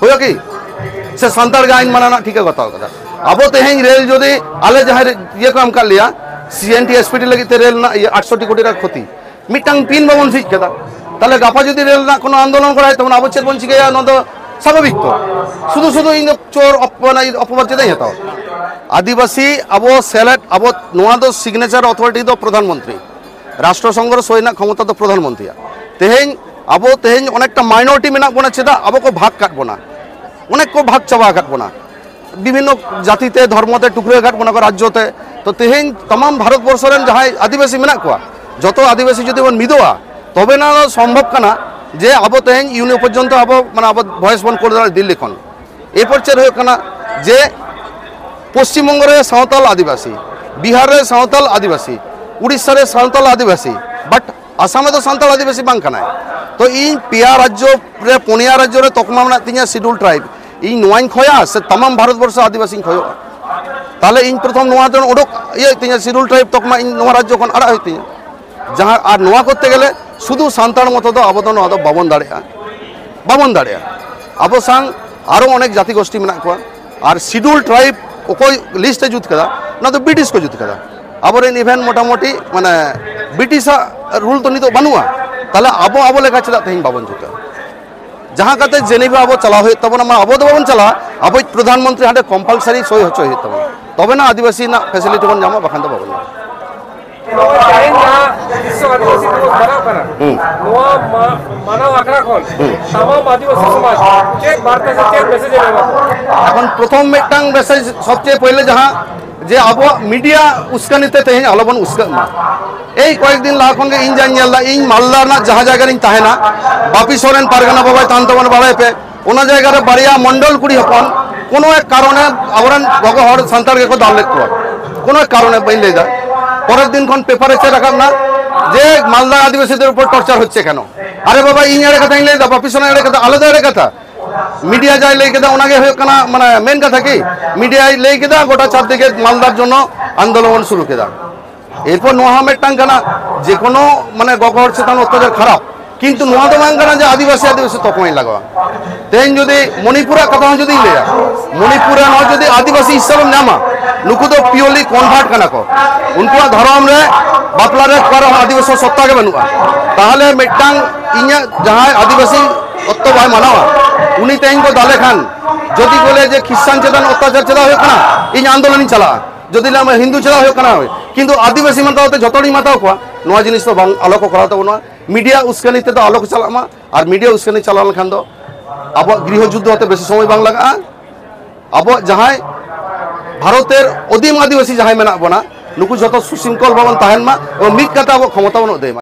ᱦᱩᱭᱩᱜᱼᱟ ᱠᱤ? ᱥᱮ ᱥᱟᱱᱛᱟᱲ ᱜᱮ ᱟᱭᱤᱱ ᱢᱟᱱᱟᱣ ᱨᱮᱱᱟᱜ ᱴᱷᱤᱠ ᱮ ᱦᱟᱛᱟᱣ ᱠᱟᱫᱟ? ᱟᱵᱚ ᱛᱮᱦᱮᱧ ᱨᱮᱞ ᱡᱩᱫᱤ ᱟᱞᱮ ᱡᱟᱦᱟᱸᱭ ᱨᱮ ᱤᱭᱟᱹ ᱠᱚ ᱮᱢ ᱠᱟᱫ ᱞᱮᱭᱟ, ᱥᱤ N T S P T ᱞᱟᱹᱜᱤᱫ ᱛᱮ ᱨᱮᱞ ᱨᱮᱱᱟᱜ ᱤᱭᱟᱹ ᱟᱴᱥᱚ ᱴᱤ ᱠᱳᱴᱤ ᱨᱮᱱᱟᱜ ᱠᱷᱚᱛᱤ, ᱢᱤᱫᱴᱟᱝ ᱯᱤᱱ ᱵᱟᱵᱚᱱ ᱡᱷᱤᱡ ᱠᱟᱫᱟ, ᱛᱟᱦᱞᱮ ᱜᱟᱯᱟ ᱡᱩᱫᱤ ᱨᱮᱞ ᱨᱮᱱᱟᱜ ᱠᱳᱱᱳ ᱟᱱᱫᱳᱞᱚᱱ ᱠᱚᱨᱟᱣ ᱦᱩᱭᱩᱜ ᱛᱟᱵᱚᱱᱟ, ᱟᱵᱚ ᱪᱮᱫ ᱵᱚᱱ ᱪᱤᱠᱟᱹᱭᱟ? ᱱᱚᱣᱟ ᱫᱚ ᱥᱟᱵᱷᱟᱵᱤᱠ ᱛᱚ᱾ ᱥᱩᱫᱷᱩ ᱥᱩᱫᱷᱩ ᱤᱧ ᱫᱚ ᱪᱳᱨ ᱚᱯ-, ᱢᱟᱱᱮ ᱚᱯᱚᱵᱟᱫ ᱪᱮᱫᱟᱜ ᱤᱧ ᱦᱟᱛᱟᱣᱟ? ᱟᱹᱫᱤᱵᱟᱹᱥᱤ ᱟᱵᱚ ᱥᱮᱞᱮᱫ, ᱟᱵᱚ ᱱᱚᱣᱟ ᱫᱚ ᱥᱤᱜᱽᱱᱮᱪᱟᱨ ᱚᱛᱷᱚᱨᱤᱴᱤ ᱫᱚ ᱯᱨᱚᱫᱷᱟᱱ ᱢᱚᱱᱛᱨᱤ, ᱨᱟᱥᱴᱨᱚ ᱥᱚᱝᱜᱷᱚ ᱨᱮ ᱥᱳᱭ ᱨᱮᱱᱟᱜ ᱠᱷᱚᱢᱚᱛᱟ ᱫᱚ ᱯᱨᱚᱫᱷᱟᱱ ᱢᱚᱱᱛᱨᱤᱭᱟᱜ᱾ ᱛᱮᱦᱮᱧ ᱟᱵᱚ ᱛᱮᱦᱮᱧ ᱚᱱᱮᱠᱴᱟ ᱢᱟᱭᱱᱚᱨᱤᱴᱤ ᱢᱮᱱᱟᱜ ᱵᱚᱱᱟ, ᱪᱮᱫᱟᱜ ᱟᱵᱚ ᱠᱚ ᱵᱷᱟᱜᱽ ᱠᱟᱫ ᱵᱚᱱᱟ? ᱚᱱᱮᱠ ᱠᱚ ᱵᱷᱟᱜᱽ ᱪᱟᱵᱟ ᱟᱠᱟᱫ ᱵᱚᱱᱟ, ᱵᱤᱵᱷᱤᱱᱱᱚ ᱡᱟᱹᱛᱤ ᱛᱮ, ᱫᱷᱚᱨᱢᱚ ᱛᱮ ᱴᱩᱠᱨᱟᱹ ᱟᱠᱟᱫ ᱵᱚᱱᱟ ᱠᱚ ᱨᱟᱡᱽᱡᱚ ᱛᱮ᱾ ᱛᱚ ᱛᱮᱦᱮᱧ ᱛᱟᱢᱟᱢ ᱵᱷᱟᱨᱚᱛ ᱵᱚᱨᱥᱚ ᱨᱮᱱ ᱡᱟᱦᱟᱸᱭ ᱟᱹᱫᱤᱵᱟᱹᱥᱤ ᱢᱮᱱᱟᱜ ᱠᱚᱣᱟ, ᱡᱚᱛᱚ ᱟᱹᱫᱤᱵᱟᱹᱥᱤ ᱡᱩᱫᱤ ᱵᱚᱱ ᱢᱤᱫᱚᱜᱼᱟ, ᱛᱚᱵᱮ ᱱᱟ ᱥᱚᱢᱵᱷᱚᱵ ᱠᱟᱱᱟ ᱡᱮ ᱟᱵᱚ ᱛᱮᱦᱮᱧ ᱤᱭᱩᱱᱤᱭᱚᱱ ᱯᱚᱨᱡᱚᱱᱛᱚ ᱟᱵᱚ, ᱢᱟᱱᱮ, ᱟᱵᱚ ᱵᱷᱚᱭᱮᱥ ᱵᱚᱱ ᱠᱳᱞ ᱫᱟᱲᱮᱭᱟᱜᱼᱟ ᱫᱤᱞᱞᱤ ᱠᱷᱚᱱ᱾ ᱮᱨᱯᱚᱨ ᱪᱮᱫ ᱦᱩᱭᱩᱜ ᱠᱟᱱᱟ ᱡᱮ ᱯᱚᱥᱪᱤᱢ ᱵᱚᱝᱜᱚ ᱨᱮ ᱥᱟᱶᱛᱟᱞ ᱟᱹᱫᱤᱵᱟᱹᱥᱤ, ᱵᱤᱦᱟᱨ ᱨᱮ ᱥᱟᱶᱛᱟᱞ ᱟᱹᱫᱤᱵᱟᱹᱥᱤ, ᱩᱲᱤᱥᱥᱟ ᱨᱮ ᱥᱟᱶᱛᱟᱞ ᱟᱹᱫᱤᱵᱟᱹᱥᱤ, but ᱟᱥᱟᱢ ᱨᱮᱫᱚ ᱥᱟᱱᱛᱟᱲ ᱟᱹᱫᱤᱵᱟᱹᱥᱤ ᱵᱟᱝ ᱠᱟᱱᱟᱭ᱾ ᱛᱚ ᱤᱧ ᱯᱮᱭᱟ ᱨᱟᱡᱽᱡᱚ ᱨᱮ, ᱯᱩᱱᱭᱟ ᱨᱟᱡᱽᱡᱚ ᱨᱮ ᱛᱚᱠᱢᱟ ᱢᱮᱱᱟᱜ ᱛᱤᱧᱟ ᱥᱤᱰᱩᱞ ᱴᱨᱟᱭᱤᱵᱽ, ᱤᱧ ᱱᱚᱣᱟᱧ ᱠᱷᱚᱭᱟ ᱥᱮ ᱛᱟᱢᱟᱢ ᱵᱷᱟᱨᱚᱛ ᱵᱚᱨᱥᱚ ᱟᱹᱫᱤᱵᱟᱹᱥᱤᱧ ᱠᱷᱚᱭᱚᱜᱼᱟ? ᱛᱟᱦᱞᱮ ᱤᱧ ᱯᱨᱚᱛᱷᱚᱢ ᱱᱚᱣᱟ ᱫᱚ ᱩᱰᱩᱠ ᱤᱭᱟᱹ ᱦᱩᱭᱩᱜ ᱛᱤᱧᱟ, ᱥᱤᱰᱩᱞ ᱴᱨᱟᱭᱤᱵᱽ ᱛᱚᱠᱢᱟ ᱤᱧ ᱱᱚᱣᱟ ᱨᱟᱡᱽᱡᱚ ᱠᱷᱚᱱ ᱟᱲᱟᱜ ᱦᱩᱭᱩᱜ ᱛᱤᱧᱟ᱾ ᱡᱟᱦᱟᱸ, ᱟᱨ ᱱᱚᱣᱟ ᱠᱚᱨᱛᱮ ᱜᱮᱞᱮ ᱥᱩᱫᱷᱩ ᱥᱟᱱᱛᱟᱲ ᱢᱚᱛᱚ ᱫᱚ ᱟᱵᱚ ᱫᱚ ᱱᱚᱣᱟ ᱫᱚ ᱵᱟᱵᱚᱱ ᱫᱟᱲᱮᱭᱟᱜᱼᱟ, ᱵᱟᱵᱚᱱ ᱫᱟᱲᱮᱭᱟᱜᱼᱟ᱾ ᱟᱵᱚ ᱥᱟᱝ ᱟᱨᱚ ᱚᱱᱮᱠ ᱡᱟᱹᱛᱤ ᱜᱳᱥᱴᱤ ᱢᱮᱱᱟᱜ ᱠᱚᱣᱟ᱾ ᱟᱨ ᱥᱤᱰᱩᱞ ᱴᱨᱟᱭᱤᱵᱽ ᱚᱠᱚᱭ ᱞᱤᱥᱴ ᱮ ᱡᱩᱛ ᱠᱟᱫᱟ, ᱚᱱᱟ ᱫᱚ ᱵᱨᱤᱴᱤᱥ ᱠᱚ ᱡᱩᱛ ᱠᱟᱫᱟ᱾ ᱟᱵᱚᱨᱮᱱ ᱤᱵᱷᱮᱱ ᱢᱚᱴᱟᱢᱩᱴᱤ, ᱢᱟᱱᱮ, ᱵᱨᱤᱴᱤᱥᱟᱜ ᱨᱩᱞ ᱛᱚ ᱱᱤᱛᱚᱜ ᱵᱟᱹᱱᱩᱜᱼᱟ᱾ ᱛᱟᱦᱞᱮ ᱟᱵᱚ ᱟᱵᱚ ᱞᱮᱠᱟ ᱪᱮᱫᱟᱜ ᱛᱮᱦᱮᱧ ᱵᱟᱵᱚᱱ ᱡᱩᱛᱟ? ᱡᱟᱦᱟᱸ ᱠᱟᱛᱮ ᱡᱮᱱᱤᱵᱷᱟ ᱟᱵᱚ ᱪᱟᱞᱟᱣ ᱦᱩᱭᱩᱜ ᱛᱟᱵᱚᱱᱟ, ᱢᱟ ᱟᱵᱚ ᱫᱚ ᱵᱟᱵᱚᱱ ᱪᱟᱞᱟᱜᱼᱟ, ᱟᱵᱚᱭᱤᱡ ᱯᱨᱚᱫᱷᱟᱱ ᱢᱚᱱᱛᱨᱤ ᱦᱟᱸᱰᱮ ᱠᱚᱢᱯᱟᱞᱥᱟᱨᱤ ᱥᱳᱭ ᱦᱚᱪᱚᱭ ᱦᱩᱭᱩᱜ ᱛᱟᱵᱚᱱᱟ, ᱛᱚᱵᱮ ᱱᱟ ᱟᱹᱫᱤᱵᱟᱹᱥᱤ ᱨᱮᱱᱟᱜ ᱯᱷᱮᱥᱤᱞᱤᱴᱤ ᱵᱚᱱ ᱧᱟᱢᱟ, ᱵᱟᱠᱷᱟᱱ ᱫᱚ ᱵᱟᱵᱚᱱ ᱧᱟᱢᱟ᱾ ᱱᱚᱜᱼᱚᱭ ᱛᱮᱦᱮᱧ ᱡᱟᱦᱟᱸ ᱵᱤᱥᱥᱚ ᱟᱹᱫᱤᱵᱟᱹᱥᱤ ᱫᱤᱵᱚᱥ ᱢᱟᱱᱟᱣ ᱠᱟᱱᱟ, ᱱᱚᱣᱟ ᱢᱟ-, ᱢᱟᱱᱟᱣ ᱟᱠᱷᱲᱟ ᱠᱷᱚᱱ ᱛᱟᱢᱟᱢ ᱟᱹᱫᱤᱵᱟᱹᱥᱤ ᱥᱚᱢᱟᱡᱽ ᱪᱮᱫ ᱵᱟᱨᱛᱟ ᱥᱮ ᱪᱮᱫ ᱢᱮᱥᱮᱡ ᱮᱢ ᱮᱢᱟ ᱠᱚᱣᱟ? ᱮᱠᱷᱚᱱ ᱯᱨᱚᱛᱷᱚᱢ ᱢᱤᱫᱴᱟᱝ ᱢᱮᱥᱮᱡᱽ ᱥᱚᱵᱪᱮᱭᱮ ᱯᱳᱭᱞᱳ ᱡᱟᱦᱟᱸ, ᱡᱮ ᱟᱵᱚᱣᱟᱜ ᱢᱤᱰᱤᱭᱟ ᱩᱥᱠᱟᱱᱤ ᱛᱮ ᱛᱮᱦᱮᱧ ᱟᱞᱚᱵᱚᱱ ᱩᱥᱠᱟᱹᱜ ᱢᱟ᱾ ᱮᱭ ᱠᱚᱭᱮᱠ ᱫᱤᱱ ᱞᱟᱦᱟ ᱠᱷᱚᱱ ᱜᱮ ᱤᱧ ᱡᱟᱧ ᱧᱮᱞ ᱮᱫᱟ, ᱤᱧ ᱢᱟᱞᱫᱟ ᱨᱮᱱᱟᱜ ᱡᱟᱦᱟᱸ ᱡᱟᱭᱜᱟ ᱨᱤᱧ ᱛᱟᱦᱮᱱᱟ, ᱵᱟᱯᱤ ᱥᱚᱨᱮᱱ ᱯᱟᱨᱜᱟᱱᱟ ᱵᱟᱵᱟᱭ ᱛᱟᱦᱮᱱ ᱛᱟᱵᱚᱱᱟ, ᱵᱟᱲᱟᱭ ᱯᱮ, ᱚᱱᱟ ᱡᱟᱭᱜᱟ ᱨᱮ ᱵᱟᱨᱭᱟ ᱢᱚᱱᱰᱚᱞ ᱠᱩᱲᱤ ᱦᱚᱯᱚᱱ ᱠᱳᱱᱳ ᱮᱠ ᱠᱟᱨᱚᱱᱮ ᱟᱵᱚᱨᱮᱱ ᱜᱚᱜᱚ ᱦᱚᱲ ᱥᱟᱱᱛᱟᱲ ᱜᱮᱠᱚ ᱫᱟᱞ ᱞᱮᱫ ᱠᱚᱣᱟ, ᱠᱳᱱᱳ ᱮᱠ ᱠᱟᱨᱚᱱᱮ ᱵᱟᱹᱧ ᱞᱟᱹᱭ ᱮᱫᱟ᱾ ᱯᱚᱨᱮᱨ ᱫᱤᱱ ᱠᱷᱚᱱ ᱯᱮᱯᱟᱨᱮ ᱪᱮᱫ ᱨᱟᱠᱟᱵ ᱮᱱᱟ ᱡᱮ ᱢᱟᱞᱫᱟ ᱟᱹᱫᱤᱵᱟᱹᱥᱤ ᱫᱮᱨ ᱩᱯᱚᱨ ᱴᱚᱨᱪᱟᱨ ᱦᱚᱪᱪᱷᱮ ᱠᱮᱱ? ᱟᱨᱮ ᱵᱟᱵᱟ, ᱤᱧ ᱮᱲᱮ ᱠᱟᱛᱷᱟᱧ ᱞᱟᱹᱭ ᱮᱫᱟ, ᱵᱟᱯᱤ ᱥᱚᱨᱮᱱ ᱮᱲᱮ ᱠᱟᱛᱷᱟ, ᱟᱞᱮ ᱫᱚ ᱮᱲᱮ ᱠᱟᱛᱷᱟ᱾ ᱢᱤᱰᱤᱭᱟ ᱡᱟᱭ ᱞᱟᱹᱭ ᱠᱮᱫᱟ, ᱚᱱᱟᱜᱮ ᱦᱩᱭᱩᱜ ᱠᱟᱱᱟ ᱢᱟᱱᱮ ᱢᱮᱱ ᱠᱟᱛᱷᱟ ᱠᱤ? ᱢᱤᱰᱤᱭᱟᱭ ᱞᱟᱹᱭ ᱠᱮᱫᱟ, ᱜᱚᱴᱟ ᱪᱟᱨᱫᱤᱠᱮ ᱢᱟᱞᱫᱟᱨ ᱡᱚᱱᱱᱚ ᱟᱱᱫᱳᱞᱚᱱ ᱥᱩᱨᱩ ᱠᱮᱫᱟ᱾ ᱮᱨᱯᱚᱨ ᱱᱚᱣᱟ ᱦᱚᱸ ᱢᱤᱫᱴᱟᱝ ᱠᱟᱱᱟ, ᱡᱮ ᱠᱳᱱᱳ ᱢᱟᱱᱮ ᱜᱚᱜᱚ ᱦᱚᱲ ᱪᱮᱛᱟᱱ ᱚᱛᱛᱟᱪᱟᱨ ᱠᱷᱟᱨᱟᱯ, ᱠᱤᱱᱛᱩ ᱱᱚᱣᱟ ᱫᱚ ᱵᱟᱝ ᱠᱟᱱᱟ ᱡᱮ ᱟᱹᱫᱤᱵᱟᱹᱥᱤ ᱟᱹᱫᱤᱵᱟᱹᱥᱤ ᱛᱚᱠᱚᱢᱟᱧ ᱞᱟᱜᱟᱣᱟ᱾ ᱛᱮᱦᱮᱧ ᱡᱩᱫᱤ ᱢᱚᱱᱤᱯᱩᱨᱟᱜ ᱠᱟᱛᱷᱟ ᱦᱚᱸ ᱡᱩᱫᱤᱧ ᱞᱟᱹᱭᱟ, ᱢᱚᱱᱤᱯᱩᱨ ᱨᱮᱱ ᱦᱚᱸ ᱡᱩᱫᱤ ᱟᱹᱫᱤᱵᱟᱹᱥᱤ ᱦᱤᱥᱟᱹᱵ ᱮᱢ ᱧᱟᱢᱟ, ᱱᱩᱠᱩ ᱫᱚ ᱯᱤᱭᱳᱨᱞᱤ ᱠᱚᱱᱵᱷᱟᱨᱴ ᱠᱟᱱᱟ ᱠᱚ᱾ ᱩᱱᱠᱩᱣᱟᱜ ᱫᱷᱚᱨᱚᱢ ᱨᱮ, ᱵᱟᱯᱞᱟ ᱨᱮ, ᱚᱠᱟ ᱨᱮᱦᱚᱸ ᱟᱹᱫᱤᱵᱟᱹᱥᱤ ᱥᱚᱛᱛᱟ ᱜᱮ ᱵᱟᱹᱱᱩᱜᱼᱟ᱾ ᱛᱟᱦᱚᱞᱮ ᱢᱤᱫᱴᱟᱝ ᱤᱧᱟᱹᱜ ᱡᱟᱦᱟᱸᱭ ᱟᱹᱫᱤᱵᱟᱹᱥᱤ ᱛᱚᱛᱛᱚ ᱵᱟᱭ ᱢᱟᱱᱟᱣᱟ, ᱩᱱᱤ ᱛᱮᱦᱮᱧ ᱠᱚ ᱫᱟᱞᱮ ᱠᱷᱟᱱ, ᱡᱩᱫᱤ ᱠᱚ ᱞᱟᱹᱭᱟ ᱡᱮ ᱠᱷᱨᱤᱥᱴᱟᱱ ᱪᱮᱛᱟᱱ ᱚᱛᱛᱟᱪᱟᱨ ᱪᱮᱫᱟᱜ ᱦᱩᱭᱩᱜ ᱠᱟᱱᱟ, ᱤᱧ ᱟᱱᱫᱳᱞᱚᱱᱤᱧ ᱪᱟᱞᱟᱜᱼᱟ᱾ ᱡᱩᱫᱤ ᱞᱟᱹᱭᱟ ᱦᱤᱱᱫᱩ ᱪᱮᱫᱟᱜ ᱦᱩᱭᱩᱜ ᱠᱟᱱᱟ, ᱠᱤᱱᱛᱩ ᱟᱹᱫᱤᱵᱟᱹᱥᱤ ᱢᱟᱛᱟᱣ ᱛᱮ ᱡᱷᱚᱛᱚ ᱦᱚᱲᱤᱧ ᱢᱟᱛᱟᱣ ᱠᱚᱣᱟ, ᱱᱚᱣᱟ ᱡᱤᱱᱤᱥ ᱫᱚ ᱵᱟᱝ, ᱟᱞᱚ ᱠᱚ ᱠᱚᱨᱟᱣ ᱛᱟᱵᱚᱱᱟ᱾ ᱢᱤᱰᱤᱭᱟ ᱩᱥᱠᱟᱹᱱᱤ ᱛᱮᱫᱚ ᱟᱞᱚ ᱠᱚ ᱪᱟᱞᱟᱜ ᱢᱟ᱾ ᱟᱨ ᱢᱤᱰᱤᱭᱟ ᱩᱥᱠᱟᱹᱱᱤ ᱪᱟᱞᱟᱣ ᱞᱮᱱᱠᱷᱟᱱ ᱫᱚ ᱟᱵᱚᱣᱟᱜ ᱜᱨᱤᱦᱚ ᱡᱩᱫᱽᱫᱷᱚ ᱦᱚᱛᱮ ᱵᱮᱥᱤ ᱥᱚᱢᱚᱭ ᱵᱟᱝ ᱞᱟᱜᱟᱜᱼᱟ᱾ ᱟᱵᱚᱣᱟᱜ ᱡᱟᱦᱟᱸᱭ ᱵᱷᱟᱨᱚᱛᱮᱨ ᱚᱫᱤᱢ ᱟᱹᱫᱤᱵᱟᱹᱥᱤ ᱡᱟᱦᱟᱸᱭ ᱢᱮᱱᱟᱜ ᱵᱚᱱᱟ, ᱱᱩᱠᱩ ᱡᱷᱚᱛᱚ ᱥᱩᱥᱤᱝᱠᱷᱚᱞ ᱵᱟᱵᱚᱱ ᱛᱟᱦᱮᱱ ᱢᱟ ᱮᱵᱚᱝ ᱢᱤᱫ ᱠᱟᱛᱮ ᱟᱵᱚ ᱠᱷᱚᱢᱚᱛᱟ ᱵᱚᱱ ᱟᱹᱫᱟᱹᱭ ᱢᱟ᱾